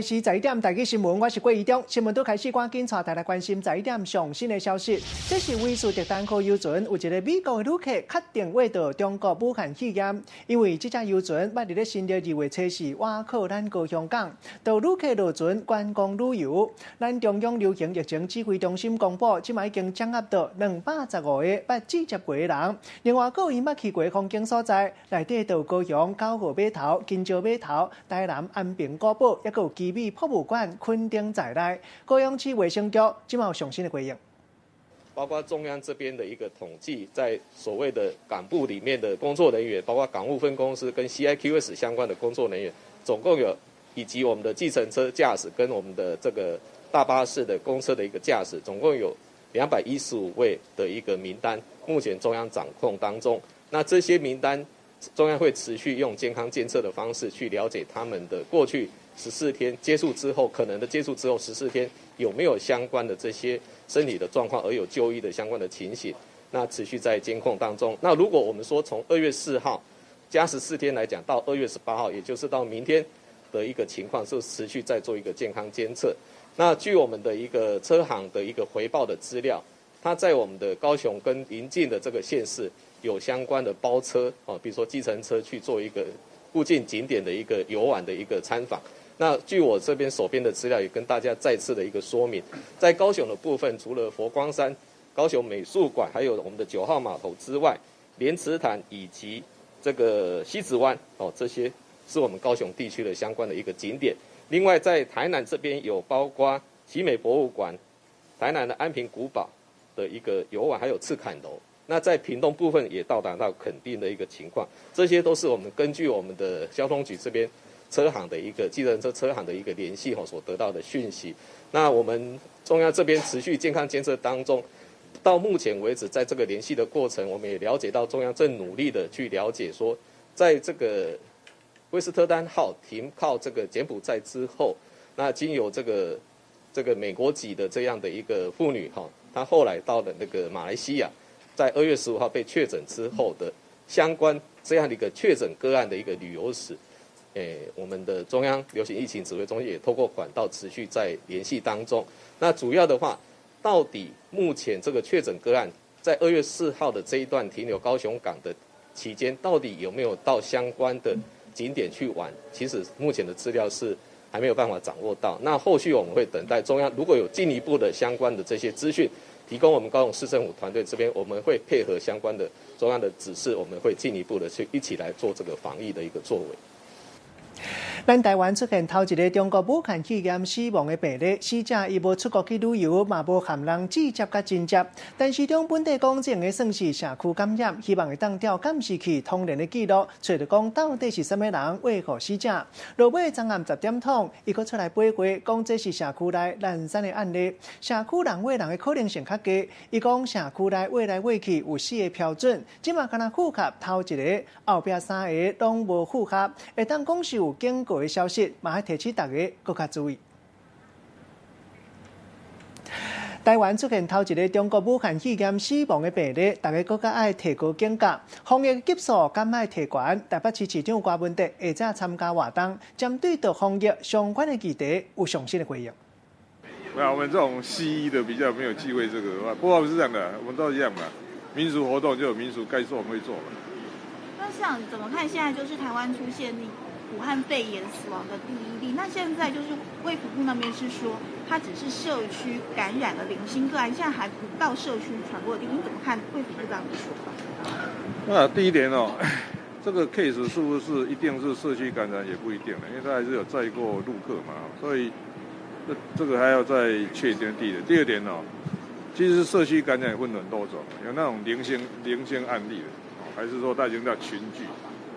是11點台語新聞，我是郭怡中。新聞拄開始，趕緊帶大家關心十一點上新的消息。這是威斯特丹號郵船有一个美國的旅客確定秽著中國武漢肺炎，因為這隻郵船捌佇咧新曆2月初四倚靠咱高雄港，導旅客落船觀光旅遊。咱中央流行疫情指揮中心公布，這擺已經掌握到215個捌接觸過的人。另外，閣有𪜶捌去過風景所在，內底就有高雄9號碼頭、金石碼頭、台南安平古堡，抑閣有奇美博物館、墾丁在內。高雄市衛生局這擺有上新的回應。包括中央這邊的一個統計，在所謂的港部裡面的工作人員，包括港務分公司跟 CIQS 相關的工作人員，總共有以及我們的計程車駕駛跟我們的這個大巴士的公車的一個駕駛，總共有215位的一個名單，目前中央掌控當中。那這些名單，中央會持續用健康監測的方式去了解他們的過去十四天接觸之後，可能的接觸之後十四天有沒有相關的這些身體的狀況而有就醫的相關的情形，那持續在監控當中。那如果我們說從2月4號加十四天來講，到2月18號，也就是到明天的一個情況，是持續在做一個健康監測。那據我們的一個車行的一個回報的資料，他在我們的高雄跟鄰近的這個縣市有相關的包車哦，比如說計程車去做一個附近景點的一個遊玩的一個參訪。那據我這邊手邊的資料，也跟大家再次的一個說明，在高雄的部分，除了佛光山、高雄美術館，還有我們的9號碼頭之外，蓮池潭以及這個西子灣哦，這些是我們高雄地區的相關的一個景點。另外，在台南這邊有包括奇美博物館、台南的安平古堡的一個遊玩，還有赤崁樓。那在屏東部分也到達到墾丁的一個情況，這些都是我們根據我們的交通局這邊車行的一個計程車車行的一個聯繫吼所得到的訊息。那我們中央這邊持續健康監測當中，到目前為止，在這個聯繫的過程，我們也了解到中央正努力的去了解說，在這個威斯特丹號停靠這個柬埔寨之後，那經由這個美國籍的這樣的一個婦女哈，她後來到了那個馬來西亞，在2月15號被確診之後的相關這樣的一個確診個案的一個旅遊史，我們的中央流行疫情指揮中心也透過管道持續在聯繫當中。那主要的話，到底目前這個確診個案在2月4號的這一段停留高雄港的期間，到底有沒有到相關的景點去玩？其實目前的資料是還沒有辦法掌握到。那後續我們會等待中央如果有進一步的相關的這些資訊提供我們高雄市政府團隊這邊，我們會配合相關的中央的指示，我們會進一步的去一起來做這個防疫的一個作為。咱台灣出現頭一个中國武漢肺炎死亡的病例，死者伊無出國去旅遊，嘛無和人直接佮親接。但市長本底講，這個算是社區感染，希望會當調監視器通聯的記錄，揣著講到底是啥物人餵予死者。落尾昨暗10點統，伊閣出來回話，講這是社區內零散的案例，社區人餵人的可能性較低。伊講社區內餵來餵去有四個標準，這馬敢若符合頭一个，後壁三个攏無符合，會當講是有警告的消息，嘛愛提醒大家閣較注意。台灣出現頭一个中國武漢肺炎死亡的病例，大家閣較愛提高警覺，防疫級數敢愛提懸。台北市市長柯文哲下晝參加活動，針對著防疫相關的議題有上新的回應。那我們這種西醫的比較沒有忌諱這個，不過不是這樣的，我們都一樣嘛。民俗活動就有民俗該做我們會做嘛。那市長怎麼看？現在就是台灣出現武漢肺炎死亡的第一例，那現在就是衛福部那邊是說，它只是社區感染的零星個案，現在還不到社區傳播的地步，你怎麼看衛福部這樣的說法？那第一點哦，這個 case 是不是一定是社區感染也不一定的，因為他還是有載過陸客嘛，所以這個還要再確定的。第二點哦，其實社區感染也分很多種，有那種零星案例的，還是說他已經到群聚，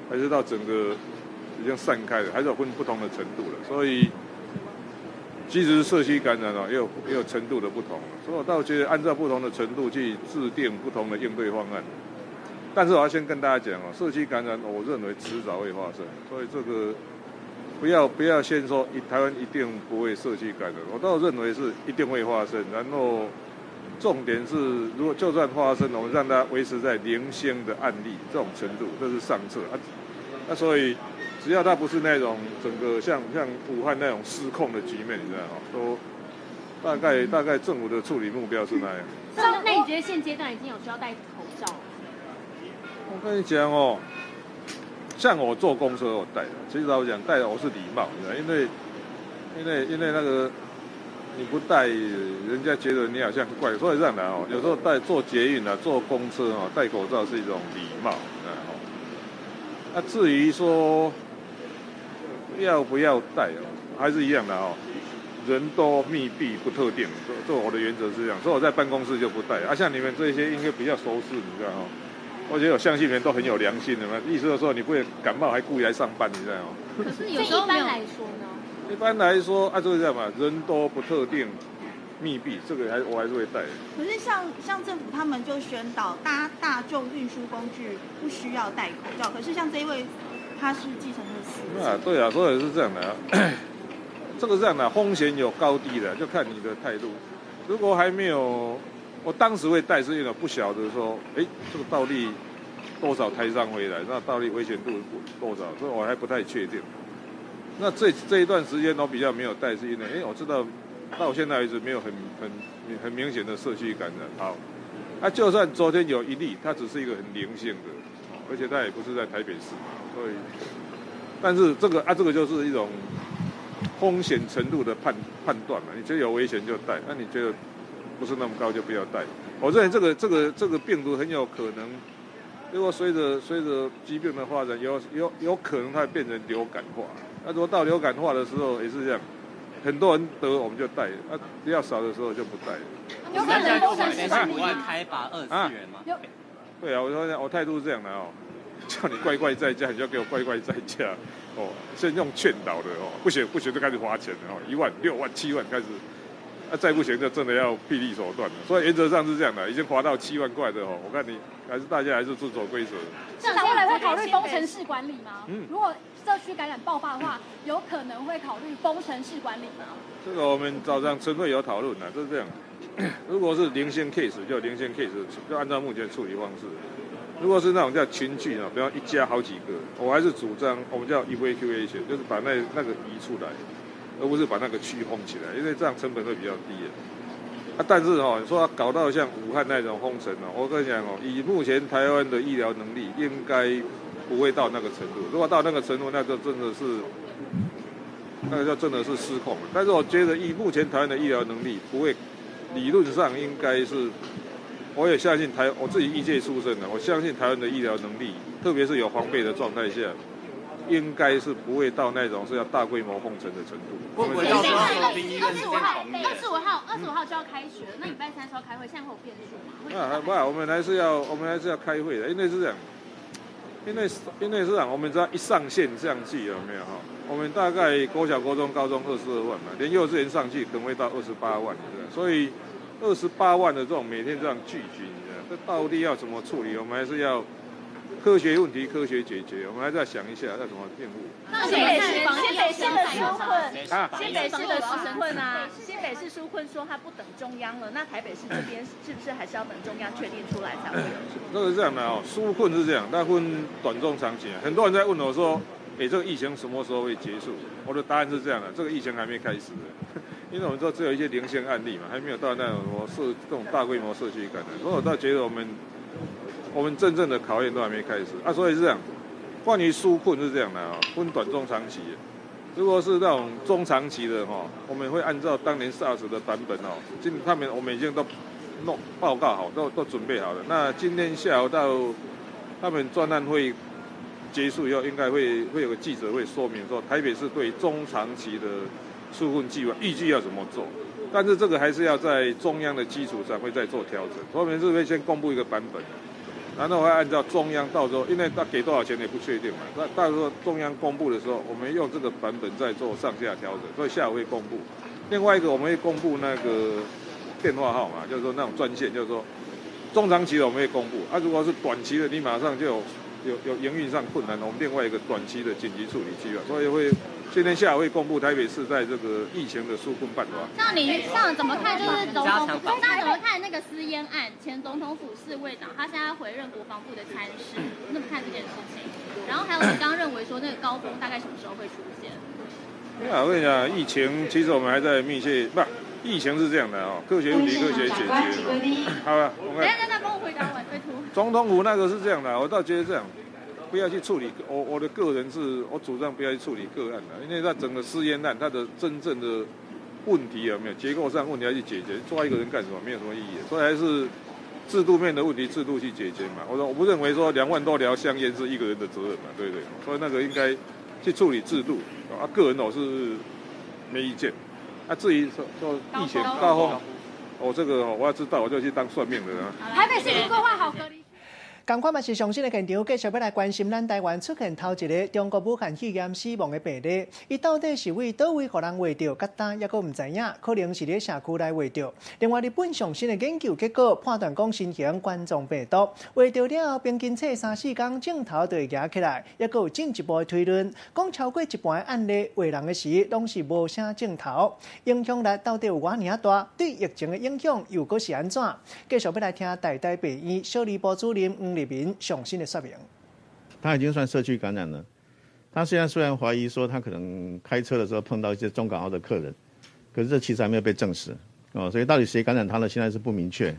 還是到整個已經散開了，還是有分不同的程度了。所以，即使是社區感染哦，也有程度的不同。所以我倒覺得按照不同的程度去制定不同的應對方案。但是我要先跟大家講哦，社區感染，我認為遲早會發生，所以這個不要先說台灣一定不會社區感染，我倒認為是一定會發生。然後重點是，如果就算發生，我們讓它維持在零星的案例這種程度，這是上策啊。那所以只要它不是那种整个像武漢那種失控的局面，你知道嗎？都大概政府的處理目標是那樣。那你覺得現階段已經有需要戴口罩？我跟你講哦，像我坐公車我戴的，其實老實講戴的我是禮貌，你知道，因為那個你不戴，人家覺得你好像怪，所以這樣的哦，有時候戴坐捷運啊、坐公車哦，戴口罩是一種禮貌，哦。那至於說要不要戴哦，還是一樣的哦。人多密閉不特定，這我的原則是這樣，所以我在辦公室就不戴。啊，像你們這些應該比較熟識，你知道哦。而且我相信你們都很有良心的嘛，意思就是說你不會感冒還故意來上班，你知道嗎？可是有時候一般來說呢？一般來說，啊，就是這樣嘛，人多不特定，密閉，這個我還是會戴。可是像政府他們就宣導搭大眾運輸工具不需要戴口罩，可是像這一位他是計程車司機。啊，對啊，所以是這樣的啊。這個是這樣的，風險有高低的，就看你的態度。如果還沒有，我當時會戴，是因為不曉得說，哎，這個到底多少台商回來，那到底危險度多少，所以我還不太確定。那這一段時間我比較沒有戴，是因為，哎，我知道到現在為止沒有很明顯的社區感染。好，那就算昨天有一例，它只是一個很零星的，而且它也不是在台北市，所以，但是這個啊，這個就是一種風險程度的判斷嘛，你覺得有危險就戴，那你覺得不是那麼高就不要戴。我認為這個病毒很有可能，如果隨着疾病的發展，有可能它會變成流感化。那如果到流感化的時候也是這樣，很多人得我們就戴，啊，比較少的時候就不戴。有可能封城式管理嗎？開罰20元嗎？對啊，我說我態度是這樣的哦，叫你乖乖在家，你就給我乖乖在家。哦，先用勸導的哦，不行不行就開始罰錢了哦，1萬、6萬、7萬開始，啊再不行就真的要霹靂手段了。所以原則上是這樣的，已經罰到7萬塊的哦，我看你還是大家還是遵守規則。市長未來會考慮封城式管理嗎？如果社區感染爆發的話，有可能會考慮封城式管理嗎？這個我們早上晨會有討論的，就是這樣。如果是零星 case 就零星 case，就按照目前處理方式。如果是那種叫群聚啊，比方一家好幾個，我還是主張我們叫 evacuation，就是把那個移出來，而不是把那個區封起來，因為這樣成本會比較低。啊，但是哦，你說搞到像武漢那種封城哦，我跟你講哦，以目前台灣的醫療能力，應該不會到那個程度。如果到那個程度，那就真的是，那個就真的是失控了。但是我覺得以目前台灣的醫療能力，不會，理論上應該是。我也相信我自己醫界出身的，我相信台灣的醫療能力，特別是有防備的狀態下，應該是不會到那種是要大規模封城的程度。25號，25號就要開學了，那禮拜三是要開會，現在會有變數嗎？啊，不，我們還是要開會的，因為是這樣，因為是這樣，我們知道一上線上去有沒有哈？我們大概國小、國中、高中22萬嘛，連幼稚園上去可能會到28萬，所以。28萬的這種每天這樣聚集，你知道，這到底要怎麼處理？我們還是要科學問題科學解決，我們還是要想一下要怎麼應付。新北市的紓困啊，新北市的紓困啊，新北市紓困說他不等中央了，那台北市這邊是不是還是要等中央確定出來才會有？這個是這樣的哦，紓困是這樣，那分短中長期。很多人在問我說，哎，這個疫情什麼時候會結束？我的答案是這樣的，這個疫情還沒開始。因為我們說只有一些零星案例嘛，還沒有到那種什麼這種大規模社區感染，所以我倒覺得我們真正的考驗都還沒開始啊。所以是這樣，關於紓困是這樣的啊，分短中長期。如果是那種中長期的哈，我們會按照當年 SARS 的版本哦，他們我們已經都弄報告好，都準備好了。那今天下午到他們專案會結束以後，應該會有個記者會說明說，台北市對中長期的紓困計劃預計要怎麼做？但是這個還是要在中央的基礎上會再做調整。後面是會先公布一個版本，然後會按照中央到時候，因為他給多少錢也不確定嘛。那到時候中央公布的時候，我們用這個版本再做上下調整，所以下午會公布。另外一個我們會公布那個電話號碼，就是說那種專線，就是說中長期的我們會公布。啊，如果是短期的，你馬上就有營運上困難，我們另外一個短期的緊急處理計劃，所以會今天下午会公布台北市在这个疫情的纾困办法。像你像怎么看？就是总统，那怎么看那个私烟案？前总统府侍卫长他现在回任国防部的参事，你怎么看这件事情？然后还有你刚刚认为说那个高峰大概什么时候会出现？我跟你讲，疫情其实我们还在密切，不，疫情是这样的哦，科学问题科学解决。好吧，我们。等下等下，帮我回答完，拜托。总统府那个是这样的，我倒觉得这样。不要去处理，我的个人是我主张不要去处理个案的，因为它整个私烟案，它的真正的问题有没有结构上问题要去解决，抓一个人干什么？没有什么意义，所以还是制度面的问题，制度去解决嘛。我说我不认为说2万多条香烟是一个人的责任嘛，对不对？所以那个应该去处理制度啊，个人我是没意见。啊，至于说说疫情高峰，我这个我要知道我就去当算命的了。台北市已经规划好隔离。仝款嘛是上新的现场，继续欲来关心咱台湾出现头一个中国武汉肺炎死亡的病例，伊到底是佇佗位予人秽著，佮今犹阁毋知影，可能是佇社區內秽著。另外，日本上新的研究結果判斷講，新型冠狀病毒秽著了後，平均過3、4工症頭就會行起來，猶閣有進一步的推論，講超過一半的案例秽人的時，攏是無啥症頭，影響力到底有偌爾大？對疫情的影響又閣是按怎？繼續欲來聽台大病院小兒部主任黃立民上新的說明。他已經算社區感染了。他現在雖然懷疑說他可能開車的時候碰到一些中港澳的客人，可是這其實還沒有被證實哦。所以到底誰感染他呢？現在是不明確。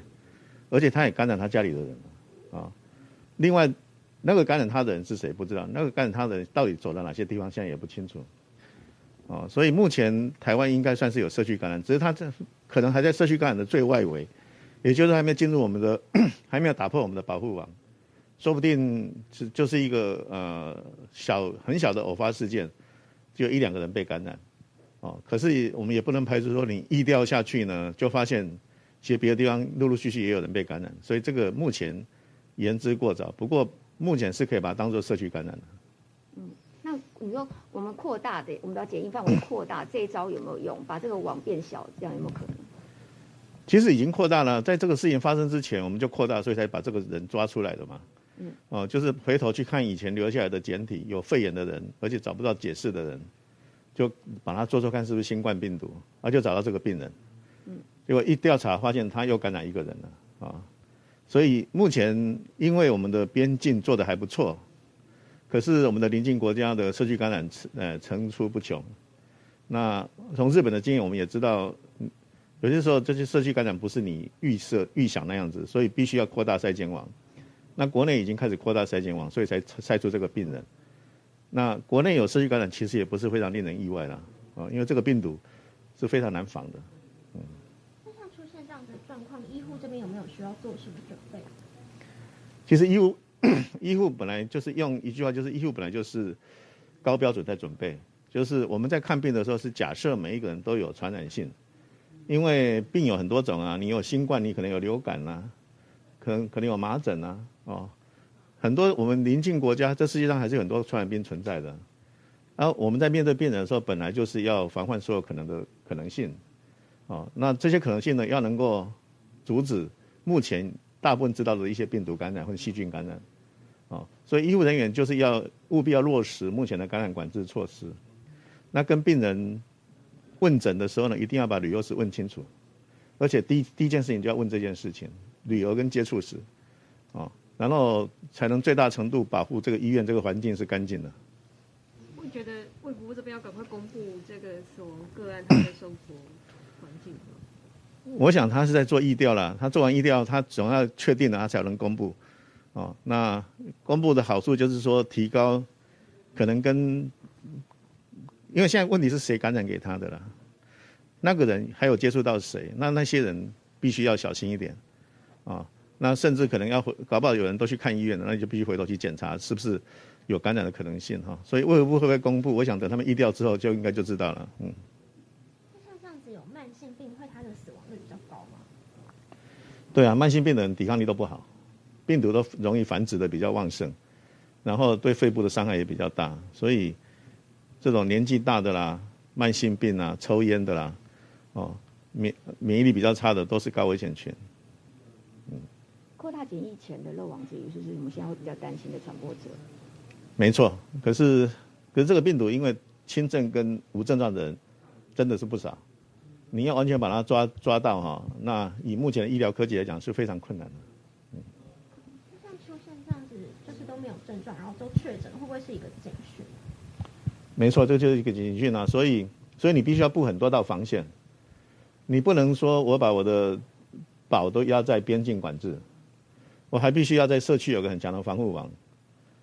而且他也感染他家裡的人啊。另外，那個感染他的人是誰不知道，那個感染他的人到底走了哪些地方，現在也不清楚。哦，所以目前台灣應該算是有社區感染，只是他這可能還在社區感染的最外圍，也就是還沒進入我們的，還沒有打破我們的保護網。說不定是就是一個很小的偶發事件，就一兩個人被感染，哦，可是我們也不能排除說你疫調下去呢，就發現其實別的地方陸陸續續也有人被感染，所以這個目前言之過早。不過目前是可以把它當做社區感染的。嗯，那你說我們擴大的，我們的檢疫範圍擴大，這一招有沒有用？把這個網變小，這樣有沒有可能？其實已經擴大了，在這個事情發生之前，我們就擴大，所以才把這個人抓出來的嘛。嗯，哦，就是回頭去看以前留下來的檢體，有肺炎的人，而且找不到解釋的人，就把他做做看是不是新冠病毒，啊，就找到這個病人。嗯，結果一調查發現他又感染一個人了啊，所以目前因為我們的邊境做得還不錯，可是我們的鄰近國家的社區感染層出不窮。那從日本的經驗，我們也知道，有些時候這些社區感染不是你預設預想那樣子，所以必須要擴大篩檢網。那國內已經開始擴大篩檢網，所以才篩出這個病人。那國內有社區感染，其實也不是非常令人意外啦，啊，因為這個病毒是非常難防的。嗯。那像出現這樣的狀況，醫護這邊有沒有需要做什麼準備？其實醫護本來就是用一句話，就是醫護本來就是高標準在準備，就是我們在看病的時候是假設每一個人都有傳染性，因為病有很多種啊，你有新冠，你可能有流感啊，可能有麻疹啊。哦，很多我們鄰近國家，這世界上還是有很多傳染病存在的。然後我們在面對病人的時候，本來就是要防範所有可能的可能性。哦，那這些可能性呢，要能夠阻止目前大部分知道的一些病毒感染或細菌感染。哦，所以醫護人員就是要務必要落實目前的感染管制措施。那跟病人問診的時候呢，一定要把旅遊史問清楚，而且第一件事情就要問這件事情：旅遊跟接觸史。哦。然後才能最大程度保護這個醫院這個環境是乾淨的。會覺得衛福部這邊要趕快公布這個死亡個案他的生活環境嗎？我想他是在做疫調了，他做完疫調，他總要確定了，他才能公布。哦，那公布的好處就是說提高，可能跟，因為現在問題是誰感染給他的了，那個人還有接觸到誰？那些人必須要小心一點，啊。那甚至可能要回，搞不好有人都去看醫院了，那你就必須回頭去檢查是不是有感染的可能性哈。所以衛福部會不會公布？我想等他們疫調之後就應該就知道了。嗯。那像這樣子有慢性病，會他的死亡率比較高嗎？對啊，慢性病的人抵抗力都不好，病毒都容易繁殖的比較旺盛，然後對肺部的傷害也比較大，所以這種年紀大的啦、慢性病啊、抽菸的啦、哦免疫力比較差的都是高危險群。嗯。擴大檢疫前的漏網之魚，是不是我們現在會比較擔心的傳播者？沒錯，可是這個病毒因為轻症跟无症状的人真的是不少，你要完全把他抓到哈，那以目前的医疗科技来讲是非常困难的。像出现这样子，就是都没有症状，然后都确诊，会不会是一个警讯？没错，这就是一个警讯啊。所以你必须要布很多道防线，你不能说我把我的宝都压在边境管制，我还必须要在社区有个很强的防护网，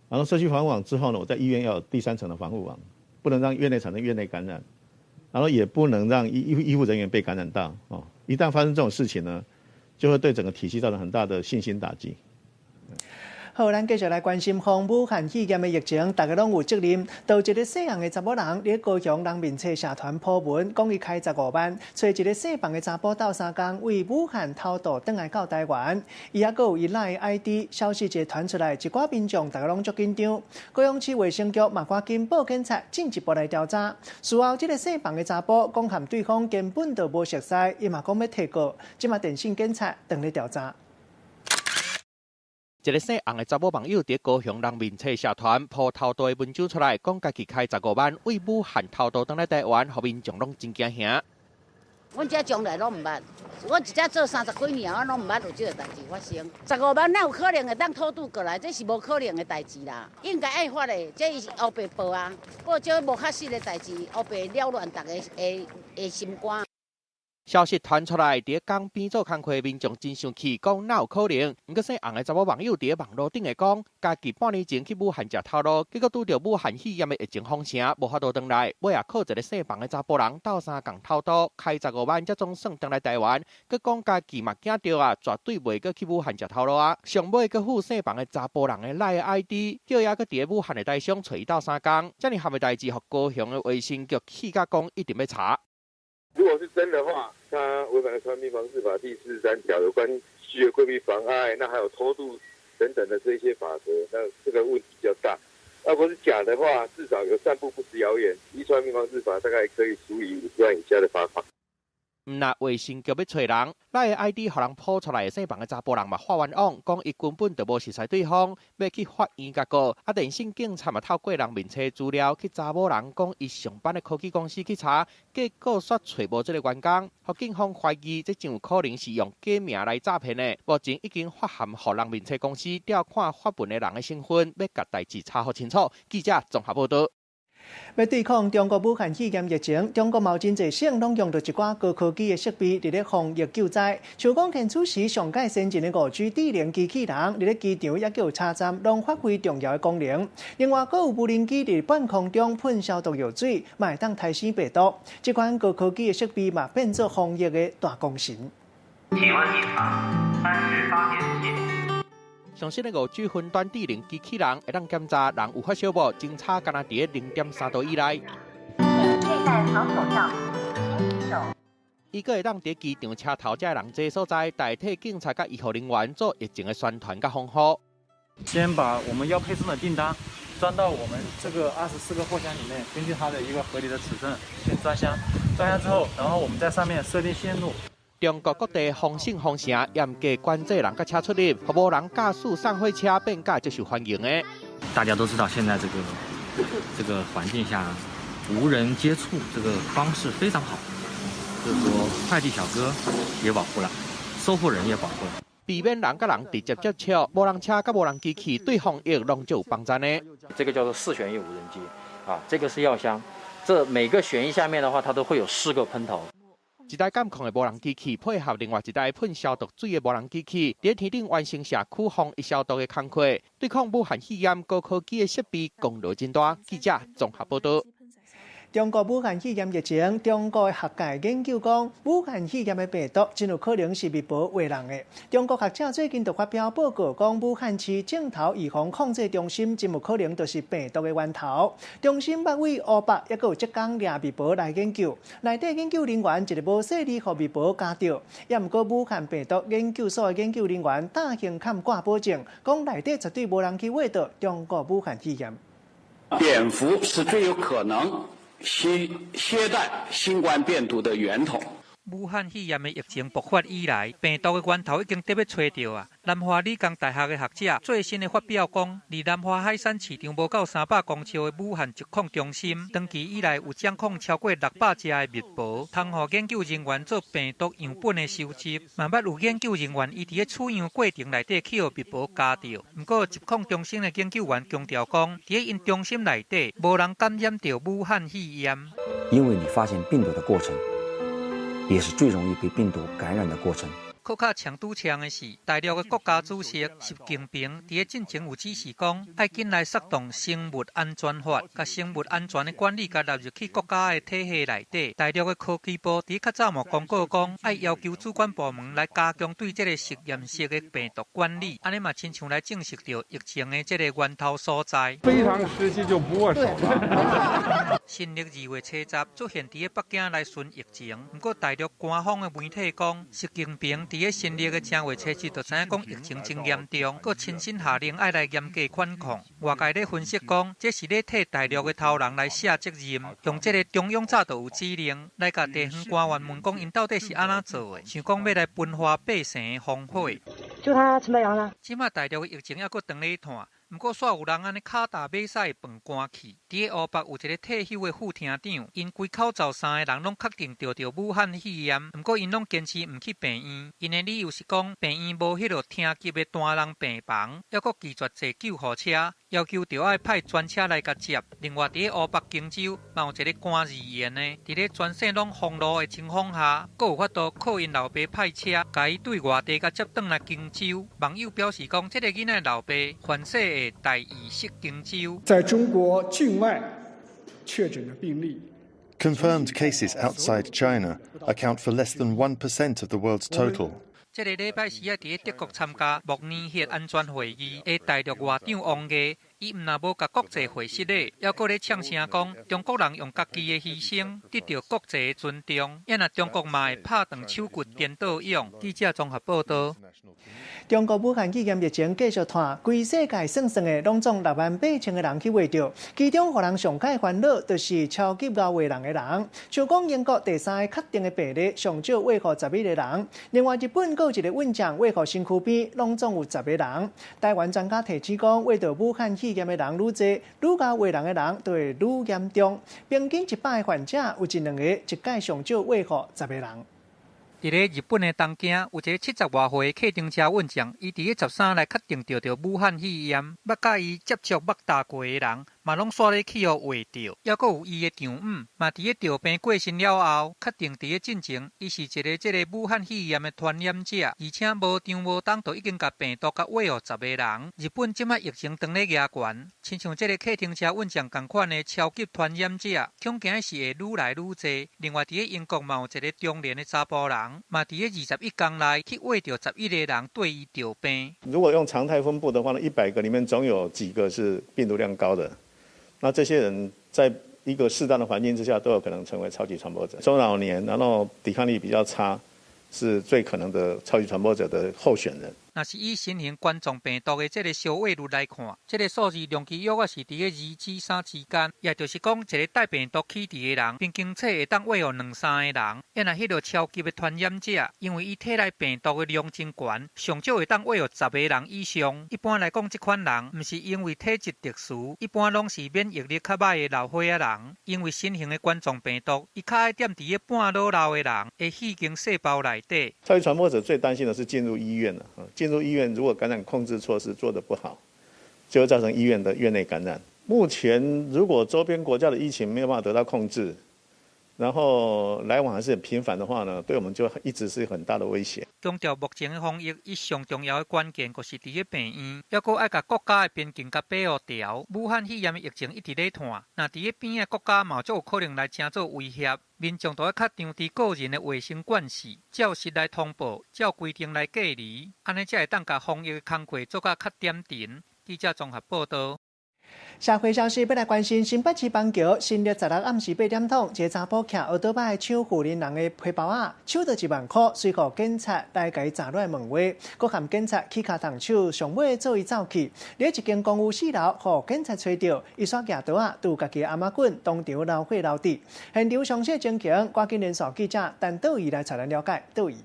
然后社区防护网之后呢，我在医院要有第三层的防护网。不能让院内产生院内感染，然后也不能让医护人员被感染到哦。一旦发生这种事情呢，就会对整个体系造成很大的信心打击。好，咱继续来关心防武汉肺炎的疫情，大家拢有责任。就一个姓洪的查某人，伫高雄人面册社团 po 文，讲伊开15万，揣一个姓房的查埔斗相共，为武汉偷渡转来到台湾。伊犹阁有伊 LINE ID，消息一传出来，一寡民众大家拢足紧张。高雄市卫生局嘛赶紧报警察进一步来调查。事后，这个姓房的查埔讲和对方根本就无熟似，伊嘛讲欲提告。这马电信警察正咧调查。一个姓洪的查某网友伫高雄人面册社团 po 偷渡的文章出来，讲家己开15万为武汉偷渡转来台湾，予民众拢真惊吓。阮遮从来拢毋捌，我一遮做30几年，我拢毋捌有这个代志发生。15万哪有可能会当偷渡过来？这是无可能的代志啦，应该爱法的，这是乌白报啊，报这无确实的代志，乌白扰乱大家的心肝。消息传出来，伫江边做工课的民众真生气，讲哪有可能？毋过姓洪的查某网友伫网路顶会讲，家己半年前去武汉食头路，结果拄著武汉肺炎的疫情封城，无法度转来，尾仔靠一个姓房的查埔人斗相共偷渡，开15万才总算转来台湾。阁讲家己嘛惊著啊，绝对袂阁去武汉食头路啊！上尾阁附姓房的查埔人的 LINE ID，叫伊阁伫武汉的台商揣伊斗相共，遮尔合的代志，予高雄的卫生局气甲讲一定欲查。如果是真的话，他违反了《传染病防治法》第43条有关虚的规避妨碍，那还有偷渡等等的这些法则，那这个问题比较大。如果是假的话，至少有散布不实谣言，依《传染病防治法》大概可以处以50万以下的罚款。毋若卫生局欲揣人，LINE ID 予人 po 出来的姓房的查埔人嘛发冤枉，讲伊根本就无熟似对方，欲去法院共告。啊，电信警察嘛透过人面册资料去查某人，讲伊上班的科技公司去查，结果煞揣无这个员工，予警方怀疑这真有可能是用假名来诈骗的。目前已经发函予人面册公司调看发文的人的身份，欲共代志查予清楚。记者综合报道。欲对抗中国武汉肺炎疫情，中国嘛有真济省拢用著一寡高科技的设备伫咧防疫救灾。像讲现此时上盖先进的5G 智能机器人，伫咧机场抑阁有车站，拢发挥重要的功能。另外，阁有无人机伫半空中喷消毒药水，嘛会当刣死病毒。这款高科技的设备嘛，变做防疫的大功臣。体温异常，38.7。上新的5G 云端智能机器人会当检查人有发烧无，侦查敢若伫咧0.3度以内。佩戴防手罩，勤洗手。伊阁会当伫机场车头遮人济所在，代替警察佮医护人员做疫情的宣传佮防护。先把我们要配送的订单装到我们这个24个货箱里面，根据它的一个合理的尺寸先装箱，装箱之后，然后我们在上面设定线路。中国各地封省封城，严格管制人佮车出入，予无人驾驶送货车变甲足受欢迎的。大家都知道，现在这个环境下，无人接触这个方式非常好，就是说快递小哥也保护了，收货人也保护了，避免人佮人直接接触，无人车佮无人机器对防疫拢足有帮助的。这个叫做4旋翼无人机啊，这个是药箱，这每个旋翼下面的话，它都会有4个喷头。一台监控的无人机器配合另外一台喷消毒水的无人机器，伫天顶完成社区防疫消毒的工课，对抗武汉肺炎高科技的设备功劳真大。记者综合报道。中国武汉肺炎疫情，中国的学界研究讲，武汉肺炎的病毒真有可能是蜜婆喂人的。中国学者最近就发表报告讲，武汉市症头预防控制中心真有可能就是病毒的源头。中心捌为湖北，抑阁有浙江掠蜜婆来研究，内底研究人员一个无细腻予蜜婆咬著，抑毋过武汉病毒研究所的研究人员大兴坎挂保证，讲内底绝对无人去喂著中国武汉肺炎。蝙蝠是最有可能携带新冠病毒的源头。武漢肺炎的疫情爆發以來，病毒的源頭已經得欲揣著啊！南華理工大學的學者最新的發表講，離南華海產市場無夠300公尺的武漢疾控中心，長期以來有掌控超過600隻的蜜婆，通予研究人員做病毒樣本的收集。嘛捌有研究人員伊佇咧取樣過程內底去予蜜婆咬著。毋過疾控中心的研究員強調講，佇咧𪜶中心內底無人感染著武漢肺炎。因為你發現病毒的過程，也是最容易被病毒感染的過程。閣較搶拄槍的是，大陸的國家主席習近平佇咧進前有指示講，愛緊來策動生物安全法，共生物安全的管理共納入去國家的體系內底。大陸的科技部佇較早嘛公告講，愛要求主管部門來加強對這个實驗室的病毒管理，按呢嘛親像來證實著疫情的這个源頭所在。非常時期就不握手了。新曆2月70出現佇咧北京來巡疫情，毋過大陸官方的媒體講，習近平佇咧新曆的正月初七就知影講疫情真嚴重，閣親身下令愛來嚴格管控。外界咧分析講，這是咧替大陸的頭人來卸責任，用這个中央早就有指令來共地方官員問講，𪜶到底是按怎做的？想講欲來分化百姓的烽火。就他陳白陽啦。這馬大陸的疫情猶閣當咧湠。毋過，煞有人按呢跤踏馬屎飯乾去。佇咧湖北有一个退休的副廳長，𪜶規口罩三个人攏確定著著武漢肺炎，毋過𪜶攏堅持毋去病院。𪜶的理由是講病院無彼落廳級的單人病房，猶閣拒絕坐救護車，要求著愛派專車來共接。另外，佇咧湖北荊州，嘛有一个官二院的，佇咧全省攏封路的情況下，閣有法度靠𪜶老爸派車，共伊對外地共接轉來荊州。網友表示講，這个囡仔老爸凡勢會大意失荊州。在中國境外確診的病例，Confirmed cases outside China account for less than 1% of the world's total。這个禮拜四仔佇咧德國參加慕尼黑安全會議的大陸外長王毅，伊毋但無共國際會失禮，猶閣咧嗆聲講中國人用家己的犧牲得著國際的尊重，啊若中國嘛會拍斷手骨顛倒勇。記者綜合報導。中國武漢肺炎疫情繼續湠，規世界算算的，攏總6萬8千个人去穢著。其中，予人上蓋煩惱，就是超級𠢕穢人的人。像講英國第三个確定的病例，上少穢予11个人。另外，日本閣有一个孕婦穢予身軀邊，攏總有十个人。台灣專家提醒講，穢著武漢肺炎的人愈濟，愈𠢕穢人的人就會愈嚴重。平均100个患者有一兩个，一擺上少穢予十个人。佇咧日本的東京，有一个70外歲的客丁車運將，伊佇咧13來確定著著武漢肺炎，捌佮伊接觸捌踏過的人，嘛攏煞咧去予穢著，猶閣有伊的丈姆，嘛佇咧著病過身了後，確定佇咧進前，伊是一个這个武漢肺炎的傳染者，而且無長無冬就已經共病毒共穢予十个人。日本這馬疫情當咧夯懸，親像這个客丁車運將仝款的超級傳染者，恐驚是會愈來愈濟。另外，佇咧英國嘛有一个中年的查埔人，嘛佇咧21天內去穢著11个人對伊著病。如果用常態分布的話呢，100個裡面總有幾個是病毒量高的。那這些人在一個適當的環境之下，都有可能成為超級傳播者。中老年，然後抵抗力比較差，是最可能的超級傳播者的候選人。若是以新型冠狀病毒的這个相穢率來看，這个數字量其約仔是佇咧2至3之間，也就是講，一个帶病毒體質的人，平均體會當穢予兩三个人。啊若彼个超級的傳染者，因為伊體內病毒的量真懸，上少會當穢予十个人以上。一般來講，這款人毋是因為體質特殊，一般攏是免疫力較䆀的老歲仔人。因為新型的冠狀病毒，伊較愛踮佇咧半老老的人的血經細胞內底。超級傳播者最擔心的是進入醫院了。進入醫院，如果感染控制措施做得不好，就會造成醫院的院內感染。目前，如果周邊國家的疫情沒有辦法得到控制，然後來往還是很頻繁的話呢，對我們就一直是很大的威脅。強調目前的防疫，伊上重要的關鍵就是佇咧病院，猶閣愛共國家的邊境共保護牢。武漢肺炎的疫情一直咧湠，若佇咧邊的國家嘛足有可能來成做威脅。民眾都愛較張佇個人的衛生慣勢，照實來通報，照規定來隔離，按呢才會當共防疫的工課做甲較點陣。記者綜合報導。社會消息，欲來關心新北市板橋新曆16暗時8點鐘，一个查埔騎歐多擺搶婦人人的皮包仔，搶著1萬箍，隨予警察來共伊查落來問話，閣含警察起跤動手，上尾做伊走去。佇一間公寓四樓，予警察揣著，伊煞舉刀仔，拄家己的翁仔棍當場流血流滴。現場詳細情形，趕緊連線記者陳道儀來帶咱了解。道儀。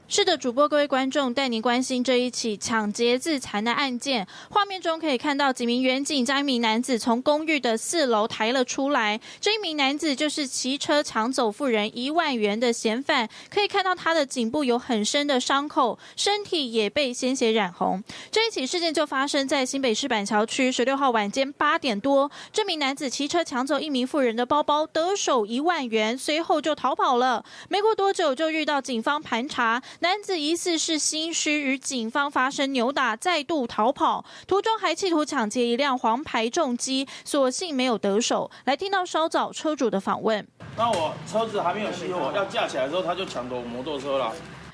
是的，主播各位觀眾帶您關心這一起搶劫自殘的案件。畫面中可以看到幾名員警將一名男子從公寓的四樓抬了出來。這一名男子就是騎車搶走婦人1萬元的嫌犯。可以看到他的頸部有很深的傷口，身體也被鮮血染紅。這一起事件就發生在新北市板橋區16號晚間8點多。這名男子騎車搶走一名婦人的包包，得手1萬元，隨後就逃跑了。沒過多久就遇到警方盤查。男子疑似是心虛，與警方發生扭打，再度逃跑，途中還企圖搶劫一輛黃牌重機，所幸沒有得手。來聽到稍早車主的訪問。那我車子還沒有熄火，要架起來的時候，他就搶奪我摩托車了。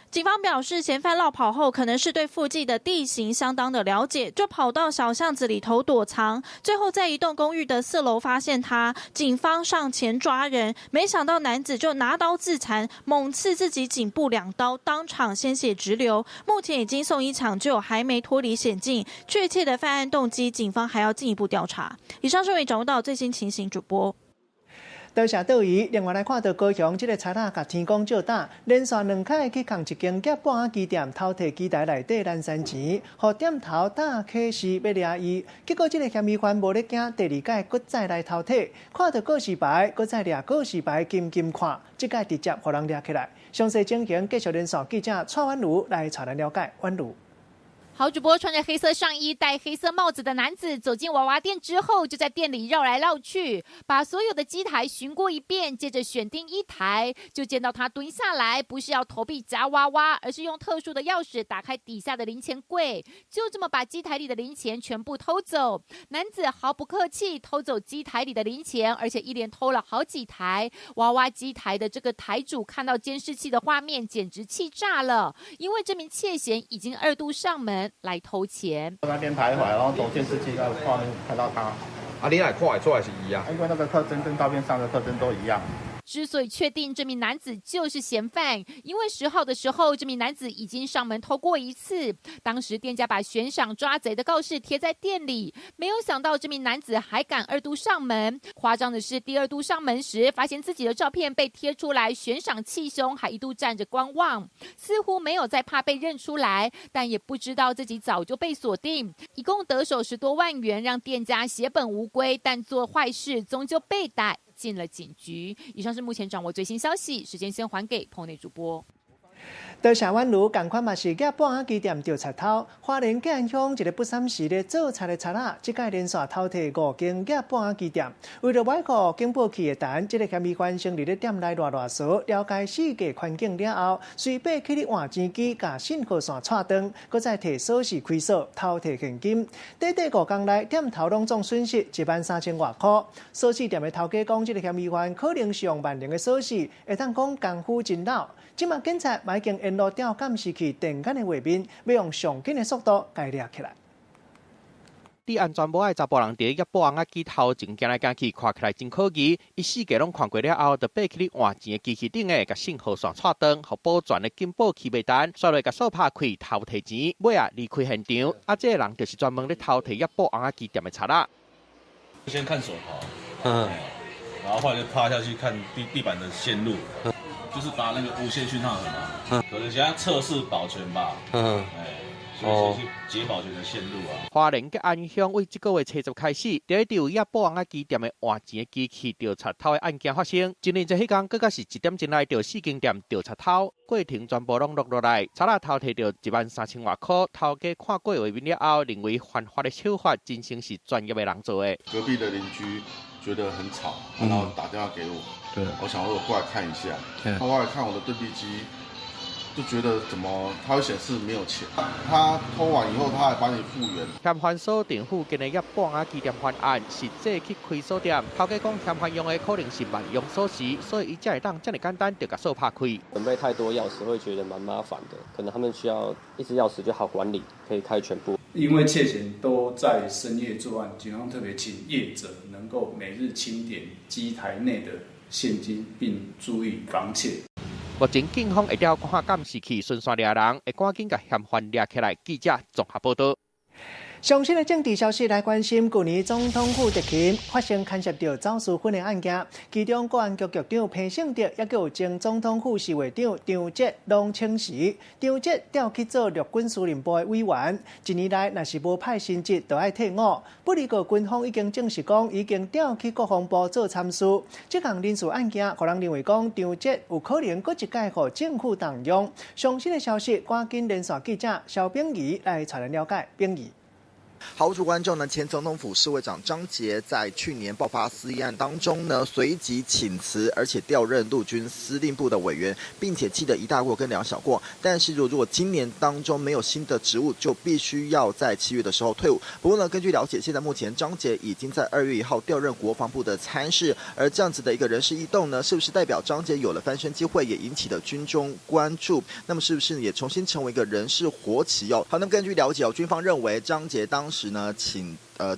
警方表示，嫌犯落跑後，可能是對附近的地形相當的了解，就跑到小巷子裡頭躲藏，最後在一棟公寓的四樓發現他。警方上前抓人，沒想到男子就拿刀自殘，猛刺自己頸部兩刀，當場鮮血直流。目前已經送醫搶救，還沒脫離險境。確切的犯案動機，警方還要進一步調查。以上是為掌握到最新情形，主播。多謝道儀。另外來看到高雄這个賊仔共天公借膽，連續兩擺去仝一間夾布仔機店偷提機台內底零散錢，予店頭打啟示欲掠伊，結果這个嫌疑犯無咧驚，第二擺閣再來偷提，看著告示牌，閣再掠告示牌，緊緊看，這擺直接予人掠起來。詳細情形，繼續連線記者蔡婉如來帶咱了解。婉如。好，主播穿着黑色上衣、戴黑色帽子的男子走進娃娃店之後，就在店裡繞來繞去，把所有的機台巡過一遍，接着選定一台，就見到他蹲下來，不是要投幣夾娃娃，而是用特殊的鑰匙打開底下的零錢櫃，就這麼把機台裡的零錢全部偷走。男子毫不客氣偷走機台裡的零錢，而且一連偷了好幾台娃娃機台的這個台主看到監視器的畫面，簡直氣炸了，因為這名竊嫌已經二度上門來偷錢。那邊徘徊，然後從監視器那個畫面看到他。啊，你哪看會出來是伊啊？因為那個特徵跟照片上的特徵都一樣。之所以確定這名男子就是嫌犯，因為10號的時候，這名男子已經上門偷過一次。當時店家把懸賞抓賊的告示貼在店裡，沒有想到這名男子還敢二度上門。誇張的是，第二度上門時，發現自己的照片被貼出來，懸賞氣胸，還一度站着觀望，似乎沒有在怕被認出來，但也不知道自己早就被鎖定。一共得手10多萬元，讓店家血本無歸。但做壞事終究被逮，進了警局。以上是目前掌握最新消息，時間先還給棚內主播。多謝婉如，仝款嘛是夾布仔機店著賊偷，花蓮建安鄉一个不三時咧做賊的賊仔，這擺連續偷提五間夾布仔機店。為著維護警報器的單，這个嫌疑犯先佇咧店內亂亂踅，了解四界環境了後，隨爬去咧換錢機，共信號線掣斷，閣再提鎖匙開鎖，偷提現金。短短5工內，店頭攏總損失1萬3千外箍。鎖匙店的頭家講，這个嫌疑犯可能是用萬能的鎖匙，會當講功夫真老。這馬警察嘛已經沿路調監視器電眼的畫面，欲用上緊的速度共掠起來。戴安全帽的查埔人佇咧布仔機頭前行來行去，看起來真可疑。伊四界攏看過了後，就爬去咧換錢的機器頂下，共信號線掣斷，予保全的警報器袂彈，煞落共鎖拍開偷提錢，尾仔離開現場。啊，這个人就是專門咧偷提布仔機店的賊仔。先看手頭，然後後來就趴下去看地板的線路。就是拔那個無線訊號盒嘛，可能想要測試保全吧，哎，所以先去解保全的線路啊。花蓮吉安鄉為這个月初十開始，佇咧佇位布仔機店的換錢的機器著賊偷的案件發生。今年這彼工，閣較是1點鐘內著四間店著賊偷，過程全部攏錄落來。賊仔偷提著1萬3千外箍，頭家看過畫面了後，認為犯法的手法真正是專業的人做的。隔壁的鄰居覺得很吵，然後打電話給我。對，我想說我過來看一下，他過來看我的對幣機，就覺得怎麼它會顯示沒有錢。他偷完以後，他還幫你復原。嫌犯鎖定附近的業布仔機店犯案，實際去開鎖店，頭家講嫌犯用的可能是萬用鎖匙，所以伊才會當遮爾簡單就共鎖拍開。準備太多鑰匙會覺得蠻麻煩的，可能他們需要一支鑰匙就好管理，可以開全部。因為竊嫌都在深夜作案，警方特別請業者能夠每日清點機台內的現金，並注意防竊。目前警方會調看監視器巡線掠人，會趕緊共嫌犯掠起來。記者綜合報道。上新的政治消息來關心，舊年總統府特勤發生牽涉著走私粉的案件，其中國安局局長彭勝德，抑閣有前總統府侍衛長張哲攏請辭。張哲調去做陸軍司令部的委員，一年內若是無派新職，就愛退伍。不過軍方已經證實講，已經調去國防部做參事。這項人事案件，予人認為講張哲有可能閣一擺予政府動用。上新的消息，趕緊連線記者蕭炳儀來帶咱了解。炳儀。好，主觀眾呢，前總統府侍衛長張傑在去年爆發私煙案當中呢，隨即請辭，而且調任陸軍司令部的委員，並且記得一大過跟兩小過。但是如果今年當中沒有新的職務，就必須要在7月的時候退伍。不過呢，根據了解，現在目前張傑已經在2月1號調任國防部的參事，而這樣子的一個人事異動呢，是不是代表張傑有了翻身機會，也引起了軍中關注？那麼是不是也重新成為一個人事活棋哦？好，那麼根據了解哦，軍方認為張傑當時呢，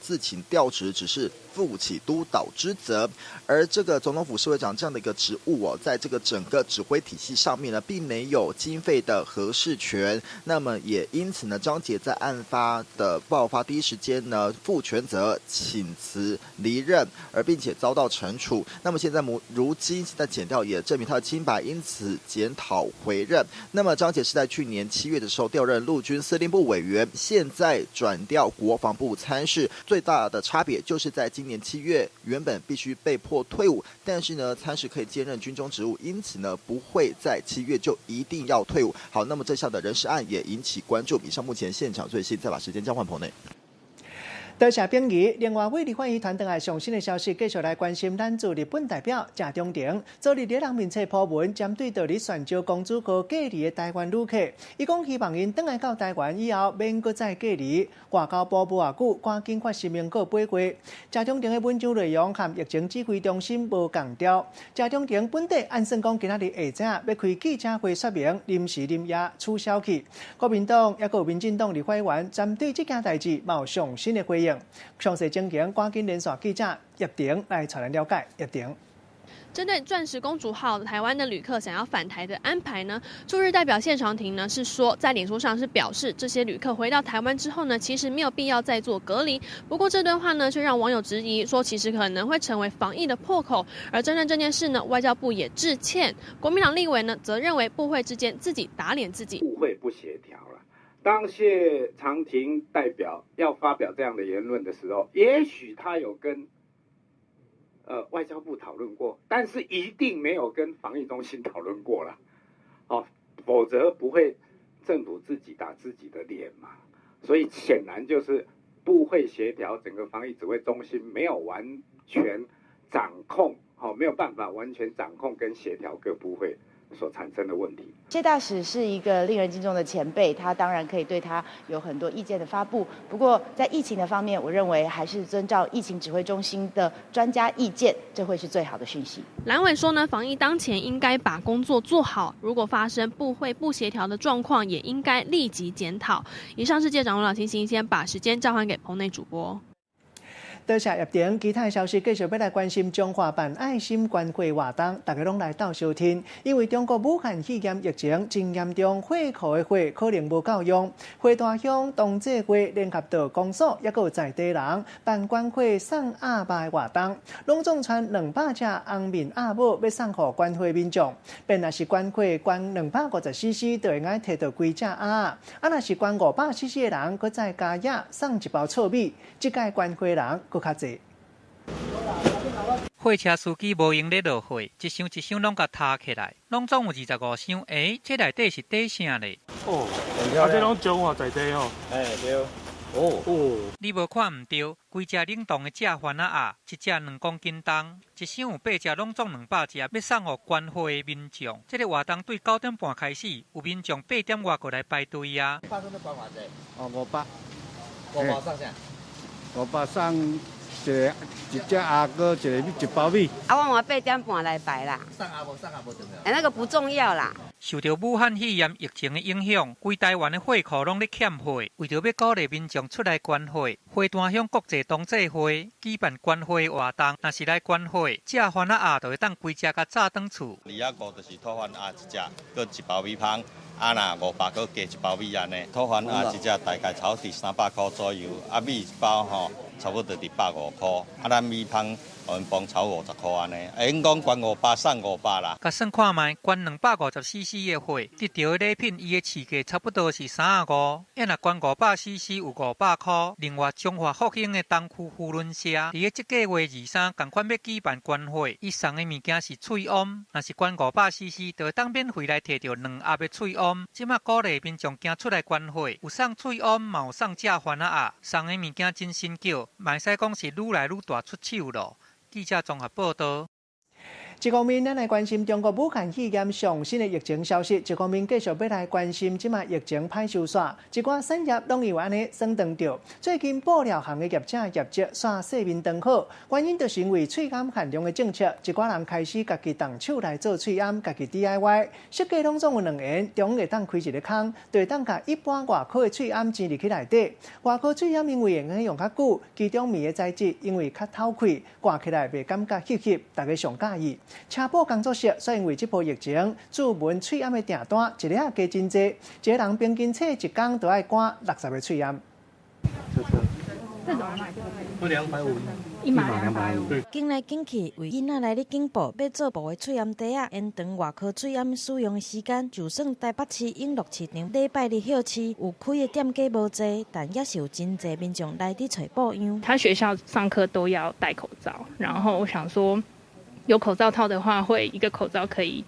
自請調職，只是負起督導之責，而這個總統府侍衛長這樣的一個職務哦，在這個整個指揮體系上面呢，並沒有經費的核示權。那麼也因此呢，張傑在案發的爆發第一時間呢，負全責請辭離任，而並且遭到懲處。那麼現在如今現在檢調也證明他的清白，因此檢討回任。那麼張傑是在去年7月的時候調任陸軍司令部委員，現在轉調國防部參事。最大的差別就是在今年7月，原本必須被迫退伍，但是呢，參事可以兼任軍中職務，因此呢，不會在七月就一定要退伍。好，那麼這項的人事案也引起關注。以上目前現場最新，再把時間交還棚內。多謝炳儀。另外，為立法院傳轉來上新的消息，繼續來關心咱駐日本代表謝長廷，昨日佇人面冊 po 文，針對著佇璇石公主號隔離的台灣旅客，伊講希望𪜶轉來到台灣以後，免閣再隔離。外交部無偌久，趕緊發聲明稿回話。謝長廷的文章內容和疫情指揮中心無仝調。謝長廷本底按算講今仔日下晝欲開記者會說明，臨時臨夜取消去。國民黨抑閣有民進黨立法委員針對這件代誌，嘛有上新的回應。詳細情形，趕緊連線記者葉婷來帶咱了解。葉婷。針對鑽石公主號台灣的旅客想要返台的安排呢，駐日代表謝長廷呢是說，在臉書上是表示，這些旅客回到台灣之後呢，其實沒有必要再做隔離。不過這段話呢，卻讓網友質疑，說其實可能會成為防疫的破口。而針對這件事呢，外交部也致歉。國民黨立委呢，則認為部會之間自己打臉自己。部會不協調了。當謝長廷代表要發表這樣的言論的時候，也許他有跟外交部討論過，但是一定沒有跟防疫中心討論過了，哦，否則不會政府自己打自己的臉嘛。所以顯然就是部會協調，整個防疫指揮中心沒有完全掌控，哦，沒有辦法完全掌控跟協調各部會所產生的問題。謝大使是一個令人敬重的前輩，他當然可以對他有很多意見的發布。不過在疫情的方面，我認為還是遵照疫情指揮中心的專家意見，這會是最好的訊息。藍委說呢，防疫當前應該把工作做好，如果發生部會不協調的狀況，也應該立即檢討。以上是記者張老星星，先把時間交還給棚內主播。多謝葉婷，其他的消息繼續欲來關心彰化辦愛心捐貨活動，大家攏來鬥相聽。因為中國武漢肺炎疫情真嚴重，貨庫的貨可能無夠用。花大鄉同濟會聯合到公所，抑閣有在地人辦捐貨送鴨肉的活動，攏總賰200隻紅面鴨母欲送予關懷民眾。便若是捐貨捐250 cc，就會用提著幾隻鴨。啊，若是捐500 cc 的人，閣再加額送一包糙米。這屆捐貨人閣較濟。貨車司機無閒咧落貨，一箱一箱攏共提起來，攏總有25箱。欸，這內底是底啥咧？哦，啊，這攏彰化在地哦。欸，對。哦哦，你無看毋對，規隻冷凍的食番仔鴨，一隻2公斤重，一箱有八隻，攏總200隻，欲送予關懷的民眾。這個活動對9點半開始，有民眾8點外過來排隊啊。發生的關偌濟？哦，500。500送啥？ 500送一个一隻鴨閣一个一包米。啊，我嘛8點半來排啦。送鴨無？送鴨無重要。欸，那個不重要啦。受著武漢肺炎疫情的影響，規台灣的貨庫攏咧欠貨，為著欲鼓勵民眾出來捐貨，花壇鄉國際同濟會舉辦捐貨活動，若是來捐貨，食番仔鴨就會當規隻共炸轉厝。25就是土番鴨一隻，閣一包米芳，啊若500閣加一包米按呢。土番鴨一隻大概差不多300箍左右，啊米一包吼，差不多佇150箍，啊咱米芳予𪜶幫炒50箍按呢，會用講捐500送500啦。共算看覓，捐250 cc 的貨，得著的禮品，伊的市價差不多是35，啊若捐500 cc 有500箍。另外，彰化復興的東區扶輪社，佇咧這個月23，仝款欲舉辦捐貨，伊送的物件是喙罨，若是捐500 cc，就會當免費來提著兩盒的喙罨。這馬鼓勵民眾行出來捐貨，有送喙罨，嘛有送食番仔鴨，送的物件真新巧，嘛會使講是愈來愈大出手囉。記者綜合報導。一方面，咱來關心中國武漢肺炎上新的疫情消息；一方面，繼續欲來關心這馬疫情歹收煞，一寡產業攏因為按呢損斷著。最近布料行的業者業績煞勢面轉好，原因就是因為喙罨限量的政策，一寡人開始家己動手來做喙罨，家己 DIY 設計攏總有兩緣，中央會當開一个空，就會當共一般外科的喙罨剪入去內底。外科喙罨因為會用較久，其中棉的材質因為較透氣，掛起來袂感覺翕翕，大家上佮意。車布工作室煞因為這波疫情，注文喙罨的訂單一日加真濟，一个人平均切一工就愛趕60個喙罨。這怎麼賣？都250，一碼250。揀來揀去，為囡仔來咧揀布，欲做布的喙罨袋仔，延長外科喙罨使用的時間。就算台北市永樂市場禮拜日歇市，有開的店家無濟，但也是有真濟民眾來佇揣布樣。他學校上課都要戴口罩，然後我想說，有口罩套的話，會一個口罩可以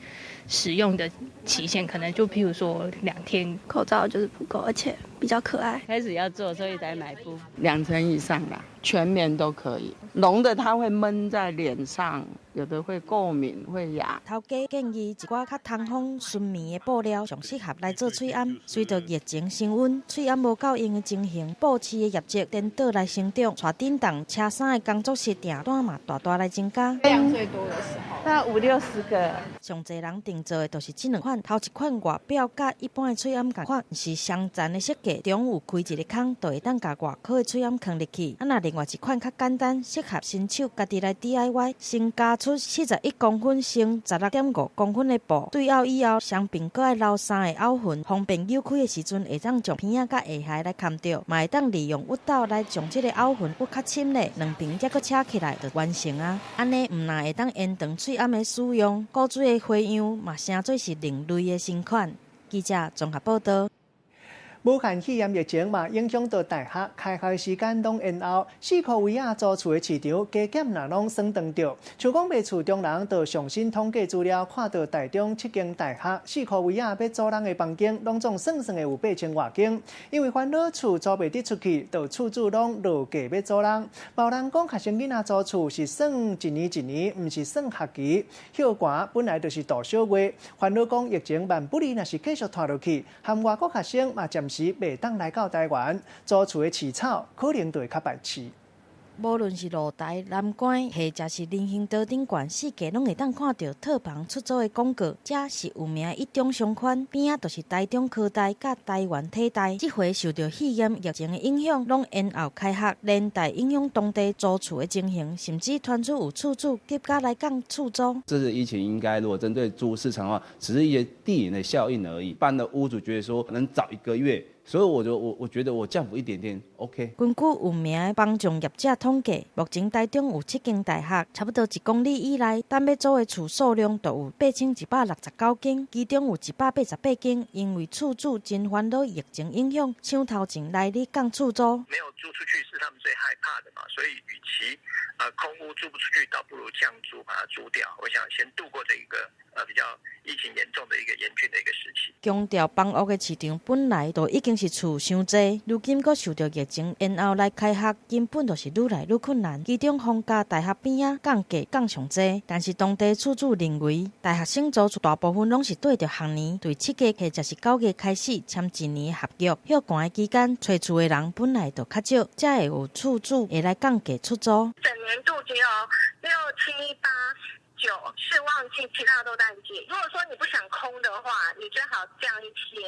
使用的期限，可能就譬如說2天。口罩就是不夠，而且比較可愛。開始要做，所以才買布。2層以上啦，全棉都可以。濃的它會悶在臉上，有的會過敏，會癢。頭家建議一寡較通風順綿的布料，上適合來做喙罨。隨著疫情升溫，喙罨無夠用的情形，布市的業績顛倒來成長。帶頂動車衫的工作室訂單嘛，大大來增加。量最多的時候，大概五六十個。上濟人訂做的就是這兩款，頭一款外表佮一般的喙罨仝款，是雙層的設計，中有開一个空，就會當共外科的喙罨囥入去。啊，若另外一款較簡單，適合新手家己來 DIY，先加出41公分乘16.5公分的布，對拗以後，雙邊閣愛留三个凹痕，方便扭開的時陣會當將邊仔佮下頦來崁著，嘛會當利用熨斗來將這个凹痕熨較深咧，兩邊才閣車起來就完成啊。按呢毋但會當延長喙罨的使用，古錐的花樣嘛，成做是另類的新款。記者綜合報導。武漢肺炎疫情嘛，影響到大學開學時間攏延後，四箍圍仔租厝的市場加減若攏損斷著。像講賣厝中人就上新統計資料，看到台中七間大學四箍圍仔欲租人的房間，攏總算算會有8000外間。因為煩惱厝租袂得出去，就厝主攏落價欲租人。有人講學生囡仔租厝是算一年一年，毋是算學期。歇寒本來就是度小月，煩惱講疫情萬不利，若是繼續拖落去，含外國學生嘛暫時袂當來到台灣，租厝的市場可能就會較排斥。無論是露台、欄杆，或者是人行道頂懸，四界攏會當看著套房出租的廣告。這是有名的一中商圈，邊仔就是台中科大佮台灣體大。這回受著肺炎疫情的影響，攏延後開學，連帶影響當地租厝的情形，甚至傳出有厝主急甲來降厝租。這次疫情應該如果針對租市場的話，只是一些遞延的效應而已。一般的屋主覺得說能早一個月。所以我就我覺得我降幅一點點 OK。根據有名的房仲業者統計，目前台中有七間大學，差不多1公里以內，等欲租的厝數量就有8169間，其中有188間，因為厝主真煩惱疫情影響，搶頭前來咧降厝租。沒有租出去是他們最害怕的嘛，所以與其空屋租不出去，倒不如降租把它租掉。我想先度過這一個比較疫情嚴重的一個嚴峻的一個時期。強調房屋的市場本來就已經是厝傷濟，如今閣受著疫情延後來開學，根本就是愈來愈困難。其中房價大學邊仔降價降上濟，但是當地厝主認為，大學生租厝大部分攏是綴著學年，對7月或者是9月開始簽一年合約，歇寒的期間揣厝的人本來就較少，才會有厝主會來降價出租。整年度只有6、7、8、9是旺季，其他都淡季。如果說你不想空的話，你最好降一些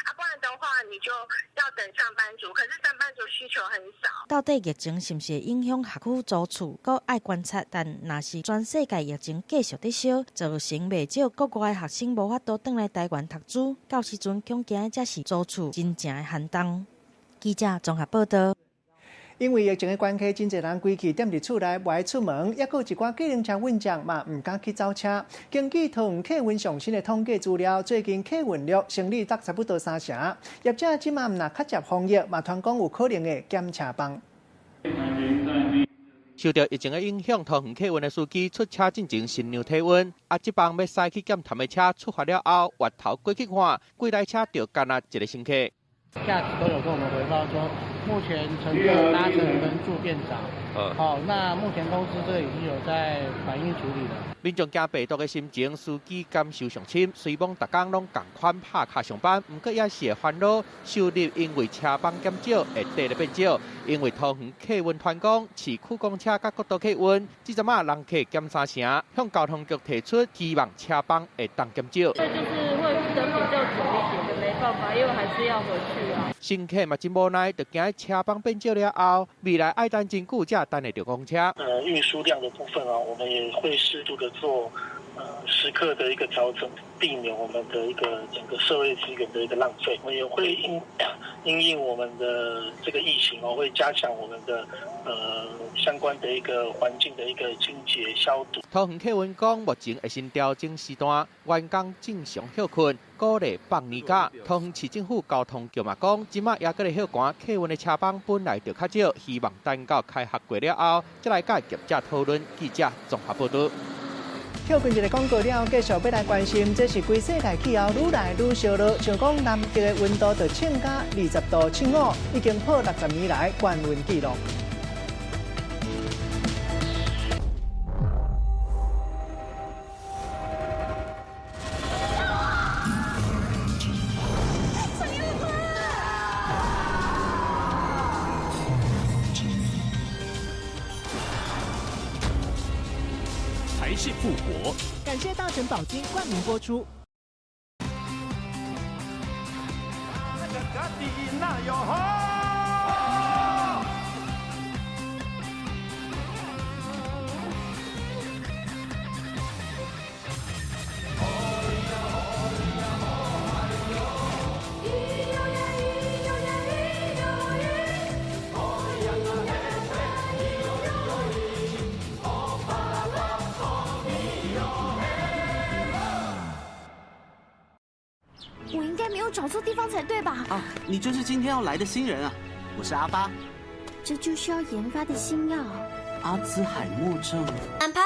啊，不然的話你就要等上班族。可是上班族需求很少。到底疫情是毋是會影響學區租厝，閣愛觀察。但若是全世界疫情繼續佇燒，造成袂少國外的學生無法度轉來台灣讀書，到時陣恐驚才是租厝真正的寒冬。記者綜合報道。因為疫情的關係，真濟人規氣踮佇厝內，無愛出門，抑閣有一寡計程車運將嘛毋敢去走車。根據桃園客運上新的統計資料，最近客運率成立達差不多3成。業者這馬毋若較接防疫，嘛傳講有可能會減車班。受到疫情的影響，桃園客運的司機出車進前先量體溫，啊，這班欲駛去減潭的車出發了後，越頭過去看，規台車就干焦一个乘客。駕駛都有跟我們回報說，目前乘客搭乘人數變少。好，那目前公司這個已經有在反映處理了。民眾驚病毒的心情，司機感受上深。雖罔逐工攏仝款拍卡上班，毋過也是會煩惱，收入因為車班減少，會綴咧變少。因為桃園客運傳講，市區公車佮國道客運，這陣仔人客減3成，向交通局提出，希望車班會當減少。這就是會等比較久一點的，沒辦法，因為還是要回去啊。乘客嘛真無奈，就驚車班變少了後，未來愛等真久才等會著公車。運輸量的部分啊，我們也會適度的做時刻的一個調整，避免我們的一個整個社會資源的一個浪費。我們也會因應我們的這個疫情哦，會加強我們的相關的一個環境的一個清潔消毒。桃園客運講，目前會先調整時段，員工正常歇睏，鼓勵放年假。桃園市政府交通局嘛講，這馬猶閣咧歇寒，客運的車班本來就較少，希望等到開學過了後，再來佮業者討論。記者綜合報道。歇睏一个廣告了，繼續欲來關心，這是規世界氣候愈來愈燒熱，像講南極的溫度就增加20.75度，已經破60年來高溫紀錄。台視復活，感謝大成寶金冠名播出。我應該沒有找錯地方才對吧？啊，你就是今天要來的新人啊！我是阿發。這就是要研發的新藥。阿茲海默症。安帕。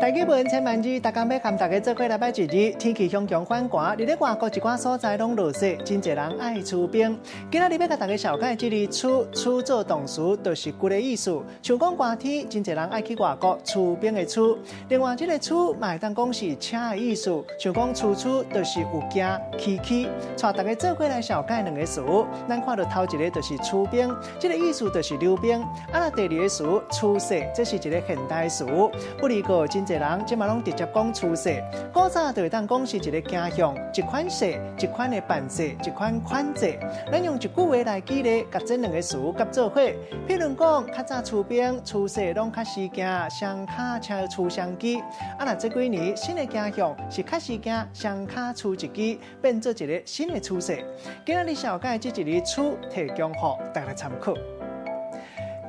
台語文千萬字，逐工欲共大家做伙來拜一日，天氣雄強反寒，佇咧外國一寡所在攏落雪，真濟人愛除冰。今仔日欲共大家紹介這个除，除做動詞，就是骨的意思。像講寒天，真濟人愛去外國除冰的除。另外，這个趨嘛會當講是車的意思，像講趨趨，就是有行崎嶇。帶大家做伙來紹介兩个詞，咱看著頭一个就是除冰，這个意思就是溜冰。啊，若第二个詞趨勢，這是一个現代詞，不離過真濟人這馬攏直接講趨勢。古早就會當講是一个景象，一款勢，一款的辦勢，一款款制。咱用一句話來舉例，共這兩个詞合做伙。譬如講，較早出兵趨勢攏較時行，雙跤車趨雙機。啊，若這幾年新的景象是較時行，雙跤趨一支，變做一个新的趨勢。今仔日紹介這一个趨，提供予大家參考。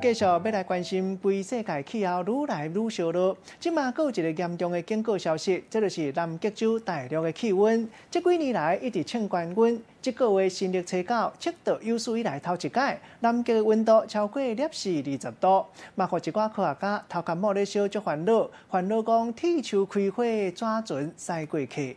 繼續欲來關心規世界氣候愈來愈燒熱，這馬閣有一个嚴重的警告消息，這就是南極洲大陸的氣溫，這幾年來一直衝懸溫，這個月新曆初九測到有史以來頭一擺，南極的溫度超過攝氏20度，嘛予一寡科學家頭殼某咧燒足煩惱，煩惱講鐵樹開花怎船駛過去。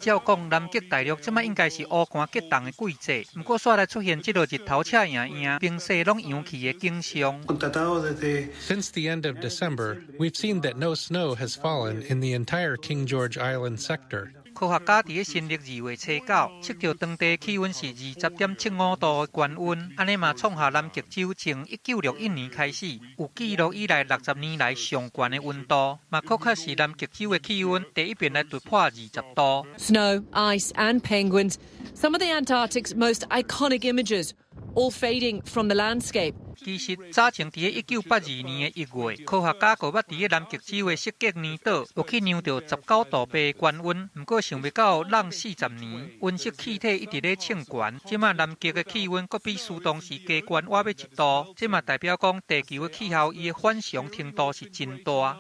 照講，南極大陸這擺應該是烏寒極凍的季節，毋過煞來出現這個日頭赤炎炎、冰雪攏揚起的景象。 Since the end of December, we've seen that no snow has fallen in the entire King George Island sector. 科學家佇咧新曆2月初9，測著當地氣溫是20.75度的高溫，按呢嘛創下南極洲從1961年開始有記錄以來60年來上懸的溫度，嘛確實是南極洲的氣溫第一遍來突破20度。 Snow, ice and penguins, some of the Antarctic's most iconic images, all fading from the landscape. 其實早前佇咧1982年的1月，科學家閣捌佇咧南極洲的色格尼島有去量著19度8的高溫，毋過想袂到浪40年，溫室氣體一直咧衝懸，這馬南極的氣溫閣比蘇當時加懸倚欲1度，這嘛代表講地球的氣候伊的反常程度是真大。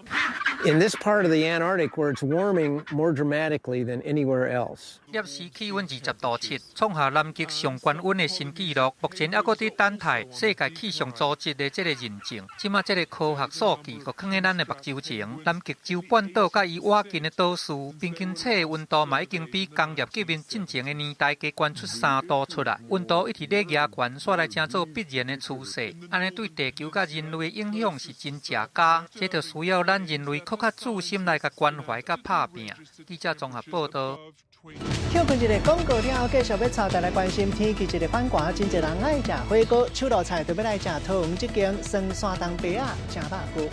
In this part of the Antarctic where it's warming more dramatically than anywhere else. 攝氏氣溫20.7度，創下南極上懸溫的新紀錄。目前猶閣佇等待世界氣象組織的這个認證。這馬這个科學數據，閣囥佇咱的目睭前。南極洲半島佮伊倚近的島嶼，平均測的溫度嘛已經比工業革命進前的年代加懸出3度出來。溫度一直咧加懸，煞來成做必然的趨勢。按呢對地球佮人類的影響是真正大，這就需要咱人類閣較注心來共關懷佮拍拚。記者綜合報導。歇睏一下廣告了後，繼續欲帶大家關心天氣一个反寒，真濟人愛食火鍋，手路菜就欲來食桃園這間酸山東白仔汫肉鍋。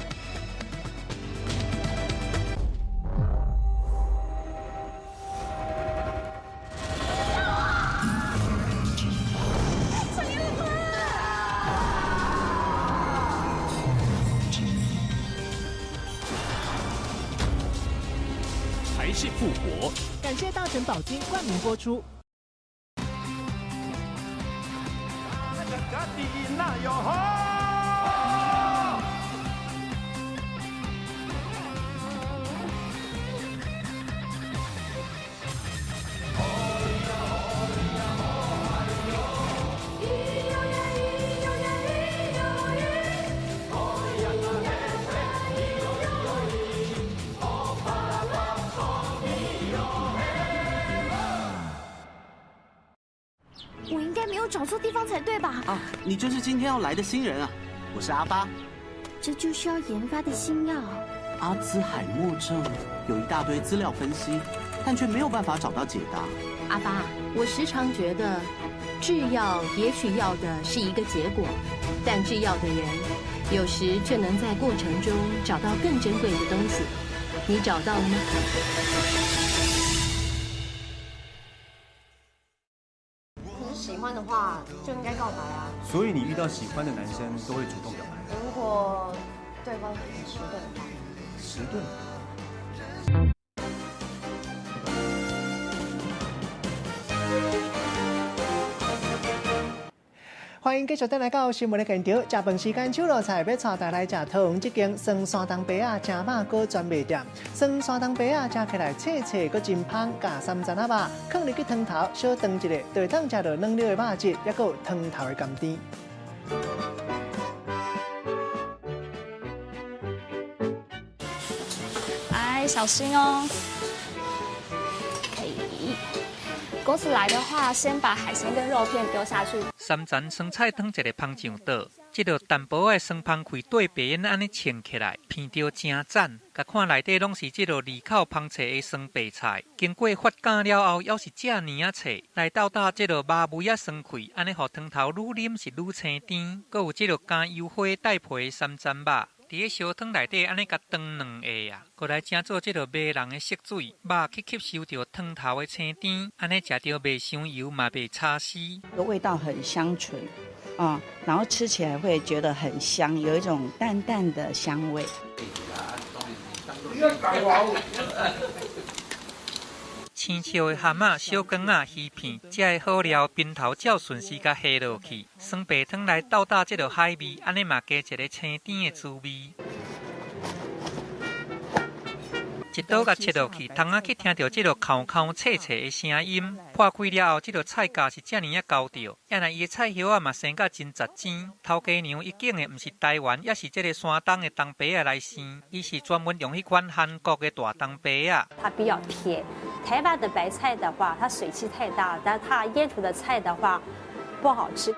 台視復活。感謝大成寶金冠名播出。我應該沒有找錯地方才對吧？啊，你就是今天要來的新人啊！我是阿發。這就是要研發的新藥。阿茲海默症有一大堆資料分析，但卻沒有辦法找到解答。阿發，我時常覺得，製藥也許要的是一個結果，但製藥的人有時卻能在過程中找到更珍貴的東西。你找到了嗎？喜歡的話就應該告白啊！所以你遇到喜歡的男生都會主動表白？如果對方很遲鈍的話，遲鈍。歡迎繼續轉來到新聞的現場。食飯時間，手路菜欲帶大家來食桃園這間酸山東白仔汫肉鍋專賣店。酸山東白仔食起來脆脆，閣真芳，共三層仔肉囥入去湯頭，小燉一下，就會當食著軟糯的肉質，猶閣有湯頭的甘甜。哎，小心哦！可以。鍋子來的話，先把海鮮跟肉片丟下去。三層酸菜湯一个芳上桌，這个淡薄仔酸芳氣綴白煙按呢衝起來，闻著誠讚。共看內底攏是這个二口芳脆的酸白菜，經過發酵了後，猶是遮爾仔脆。來鬥搭這个肉味仔酸氣，按呢予湯頭愈啉是愈清甜。閣有這个甘油花帶皮的三層肉，佇咧燒湯內底按呢共燉兩下啊，閣來成做這个迷人的色水，肉去吸收著湯頭的清甜，按呢食著袂傷油嘛袂柴死。個味道很香醇啊，然後吃起來會覺得很香，有一種淡淡的香味。生笑的蚶仔、小卷仔、鱼片，遮的好料边头照顺序共下落去，酸白汤来斗搭这个海味，按呢嘛加一个青甜的滋味。一刀共切落去，窗仔去听著这个空空脆脆的声音。破开了后，这个菜荚是遮尔仔厚著，也若伊的菜叶仔嘛生甲真杂尖。头家娘伊拣的毋是台湾，抑是这个山东的东白仔来生，伊是专门用彼款韩国的大东白仔。它比较甜。台湾的白菜的话，它水汽太大，但它腌出的菜的话不好吃。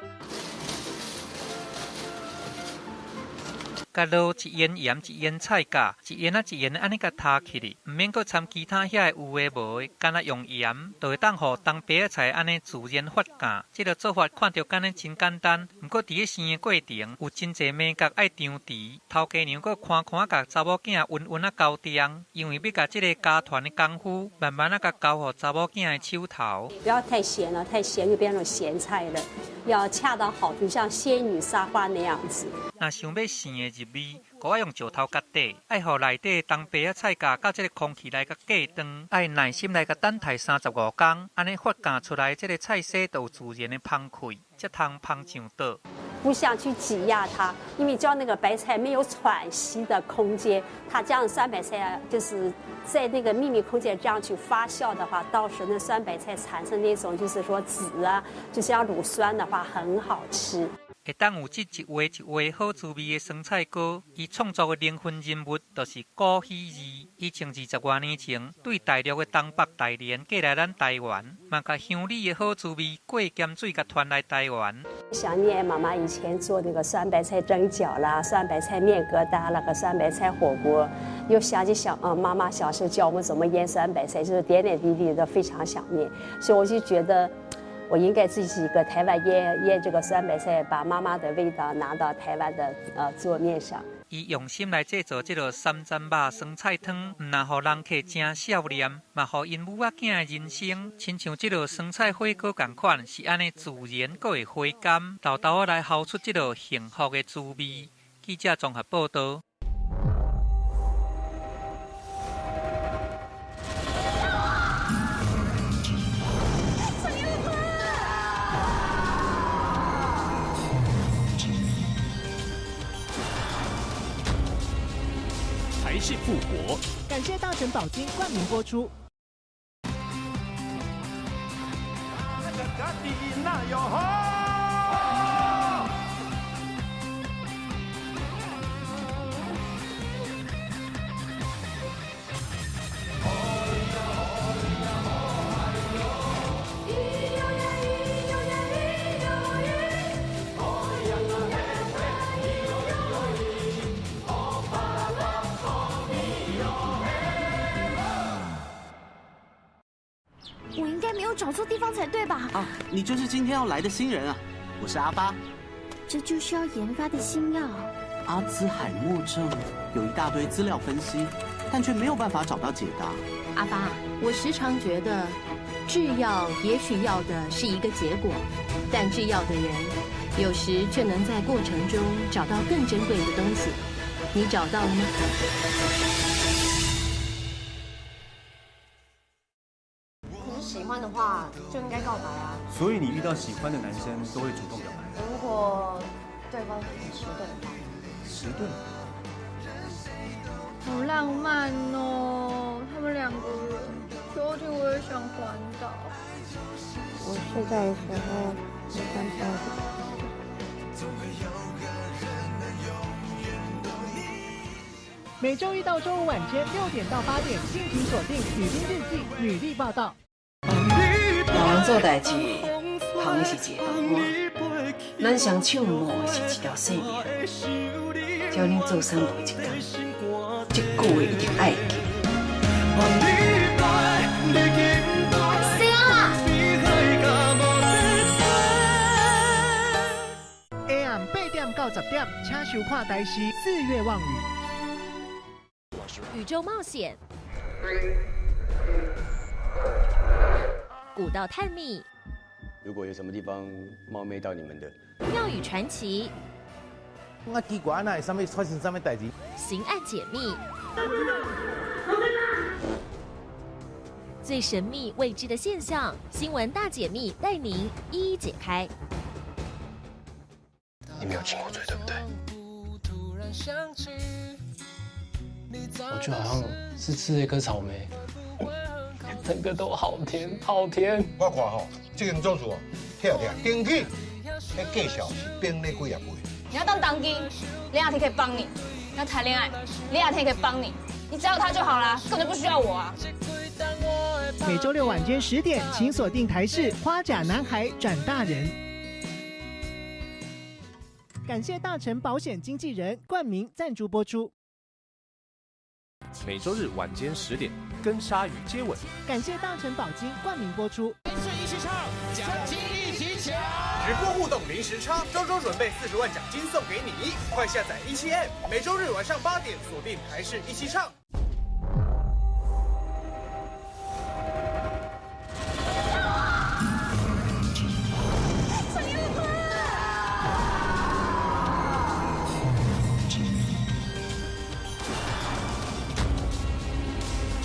共落一盐盐一盐菜荚，一盐仔一盐按呢共摊起哩，毋免阁掺其他遐个有的无的，干焦用盐，就会当予东白仔菜按呢自然发酵。这个做法看著敢若真简单，毋过伫咧生的过程有真济眉角爱张持。头家娘阁宽宽共查某囝温温仔交掂，因为欲共这个家传的功夫慢慢仔共交予查某囝的手头。不要太咸了，太咸就变成咸菜了。要恰到好处，像仙女撒花那样子。若想欲生的入味，阁爱用石头夹底，爱予内底东白仔菜荚佮这个空气来共隔断，爱耐心来共等待35工，按呢发酵出来这个菜色就有自然的芳气，才通芳上桌。不想去挤压它，因为叫那个白菜没有喘息的空间，它这样酸白菜就是在那个秘密空间这样去发酵的话，到时那酸白菜产生那种就是说籽啊，就像乳酸的话，很好吃。会当有这一画一画好滋味的酸菜锅，伊创作的灵魂人物就是古喜二。伊从20外年前对大陆的东北大连过来咱台湾，嘛共乡里的好滋味过咸水共传来台湾。想念妈妈以前做那个酸白菜蒸饺啦、酸白菜面疙瘩啦和酸白菜火锅，又想起小妈妈小时候教我们怎么腌酸白菜，就是点点滴滴都非常想念，所以我就觉得。我应该自己一个台湾腌腌这个酸白菜，把妈妈的味道拿到台湾的桌面上。伊用心来制作这个三层肉酸菜汤，毋但予人客诚笑脸，嘛予𪜶母仔囝的人生，亲像这个酸菜火锅仝款，是按呢自然阁会回甘，豆豆仔来嚎出这个幸福的滋味。记者综合报道。台视复活，感谢大成宝金冠名播出。我应该没有找错地方才对吧？啊，你就是今天要来的新人啊！我是阿发。这就是要研发的新药。阿兹海默症有一大堆资料分析，但却没有办法找到解答。阿发，我时常觉得，制药也许要的是一个结果，但制药的人有时却能在过程中找到更珍贵的东西。你找到了吗？喜欢的话就应该告白啊！所以你遇到喜欢的男生都会主动表白？如果对方很迟钝的话，迟钝？好浪漫哦，他们两个人。秋天我也想环岛。我睡觉的时候没办法。每周一到周五晚间6点到8点，敬请锁定《女兵日记》女力报道。老人做代志，捧的是一个饭碗，咱双手摸的是一条性命。只要恁做产婆一工，这句话一定爱记。AM 8点到10点，请收看台视四月望雨。宇宙冒险。古道探秘，如果有什么地方冒昧到你们的，庙宇传奇，我奇怪，那会啥物发生啥物代志？刑案解密，最神秘未知的現象，新聞大解密帶您一一解開。你沒有親過嘴，對不對？我就好像是吃了一顆草莓，整個都好甜，好甜。我看吼，這間做事哦，拆拆登記，彼介紹是變咧幾仔倍。你要當當機，李亞天可以幫你；你要談戀愛，李亞天可以幫你。你只要他就好啦，根本就不需要我啊。每週六晚間10點，請鎖定台視《花甲男孩轉大人》。感謝大成保險經紀人冠名贊助播出。每週日晚間10點，跟鯊魚接吻。感謝大成保金冠名播出。一起唱，獎金一起搶。直播互動零時差，周周準備40萬獎金送給你，快下載17M，每週日晚上8點鎖定台視一起唱。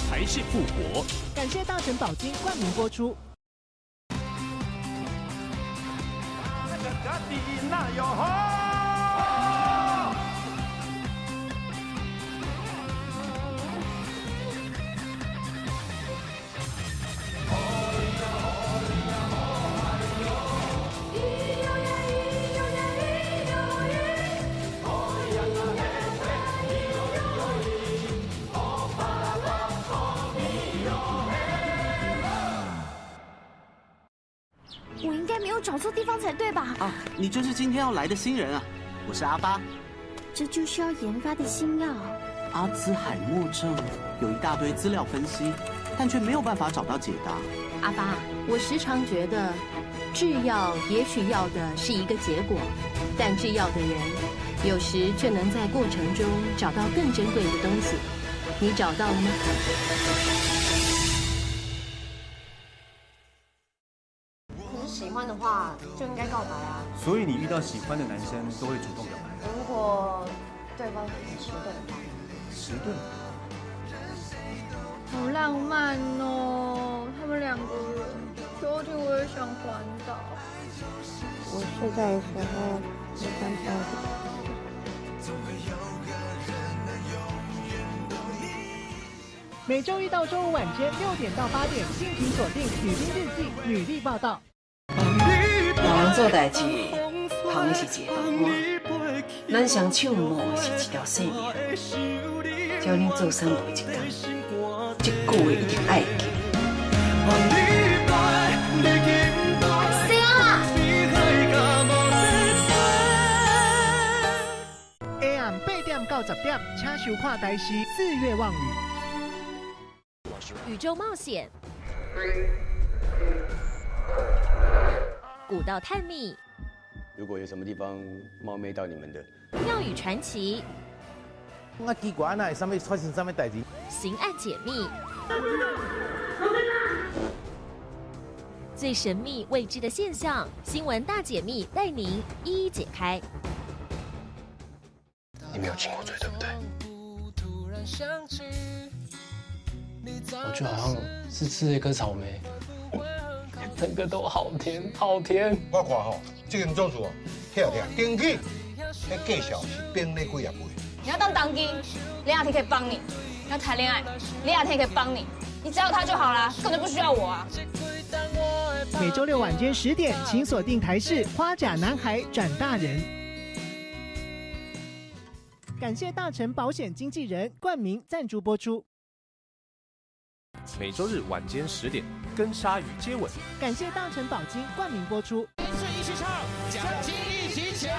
台視復活。感謝大成保金冠名播出。我應該沒有找錯地方才對吧？啊，你就是今天要來的新人啊！我是阿發。這就是要研發的新藥。阿茲海默症有一大堆資料分析，但卻沒有辦法找到解答。阿發，我時常覺得，製藥也許要的是一個結果，但製藥的人有時卻能在過程中找到更珍貴的東西。你找到了嗎？喜歡的話就應該告白啊！所以你遇到喜歡的男生都會主動表白？如果對方很遲鈍的話，遲鈍？好浪漫哦，他們兩個人。秋天我也想環島。我睡覺的時候，我想抱着。每週一到週五晚間6點到8點，敬請鎖定《女兵日記》女力報道。老人做代誌，捧的是一個飯碗；咱雙手摸的是一條性命。只要恁做啥無一工，這句話一定愛記。死啊！AM 8點到10點，請收看台視四月望雨。宇宙冒險。古道探秘，如果有什麼地方冒昧到你們的，廟宇傳奇，我奇怪，哪會啥物發生啥物代誌？刑案解密，最神秘未知的現象，新聞大解密帶您一一解開。你沒有親過嘴，對不對？我就好像是吃了一顆草莓。整個都好甜，好甜。我看吼，這間做事哦，拆拆登記，彼介紹是變咧幾仔倍。你要當當機，李亞天可以幫你；你要談戀愛，李亞天可以幫你。你只要他就好啦，根本就不需要我啊。每週六晚間10點，請鎖定台視《花甲男孩轉大人》。感謝大成保險經紀人冠名贊助播出。每週日晚間10點，跟鯊魚接吻。感謝大成保金冠名播出。一起唱，獎金一起搶。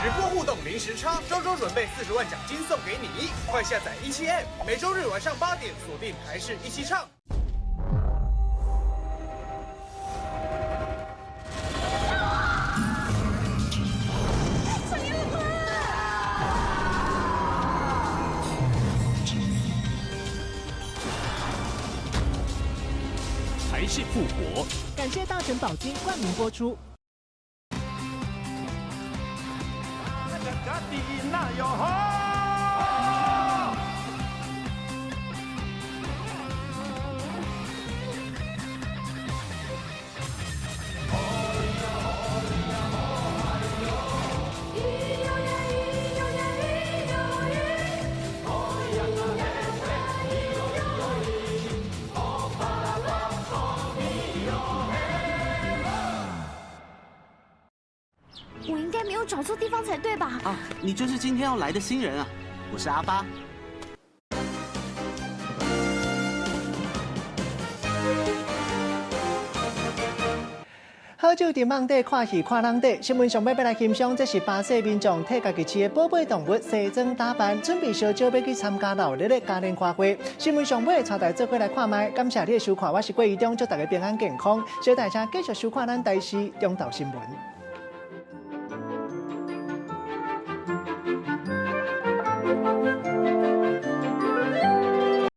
直播互動零時差，周周準備40萬獎金送給你，快下載17M，每週日晚上8點鎖定台視一起唱。台視復活。感謝大成保金冠名播出。錯地方才對吧？啊，你就是今天要來的新人啊！我是阿發。好酒佇網底看戲看人底，新聞上欲來欣賞，這是巴西民眾替家己飼的寶貝動物西裝打扮，準備小酒欲去參加鬧熱的嘉年華會。新聞上尾帶大家做伙來看覓，感謝你的收看，我是郭宜中，祝大家平安健康，小大家繼續收看咱台視中晝新聞。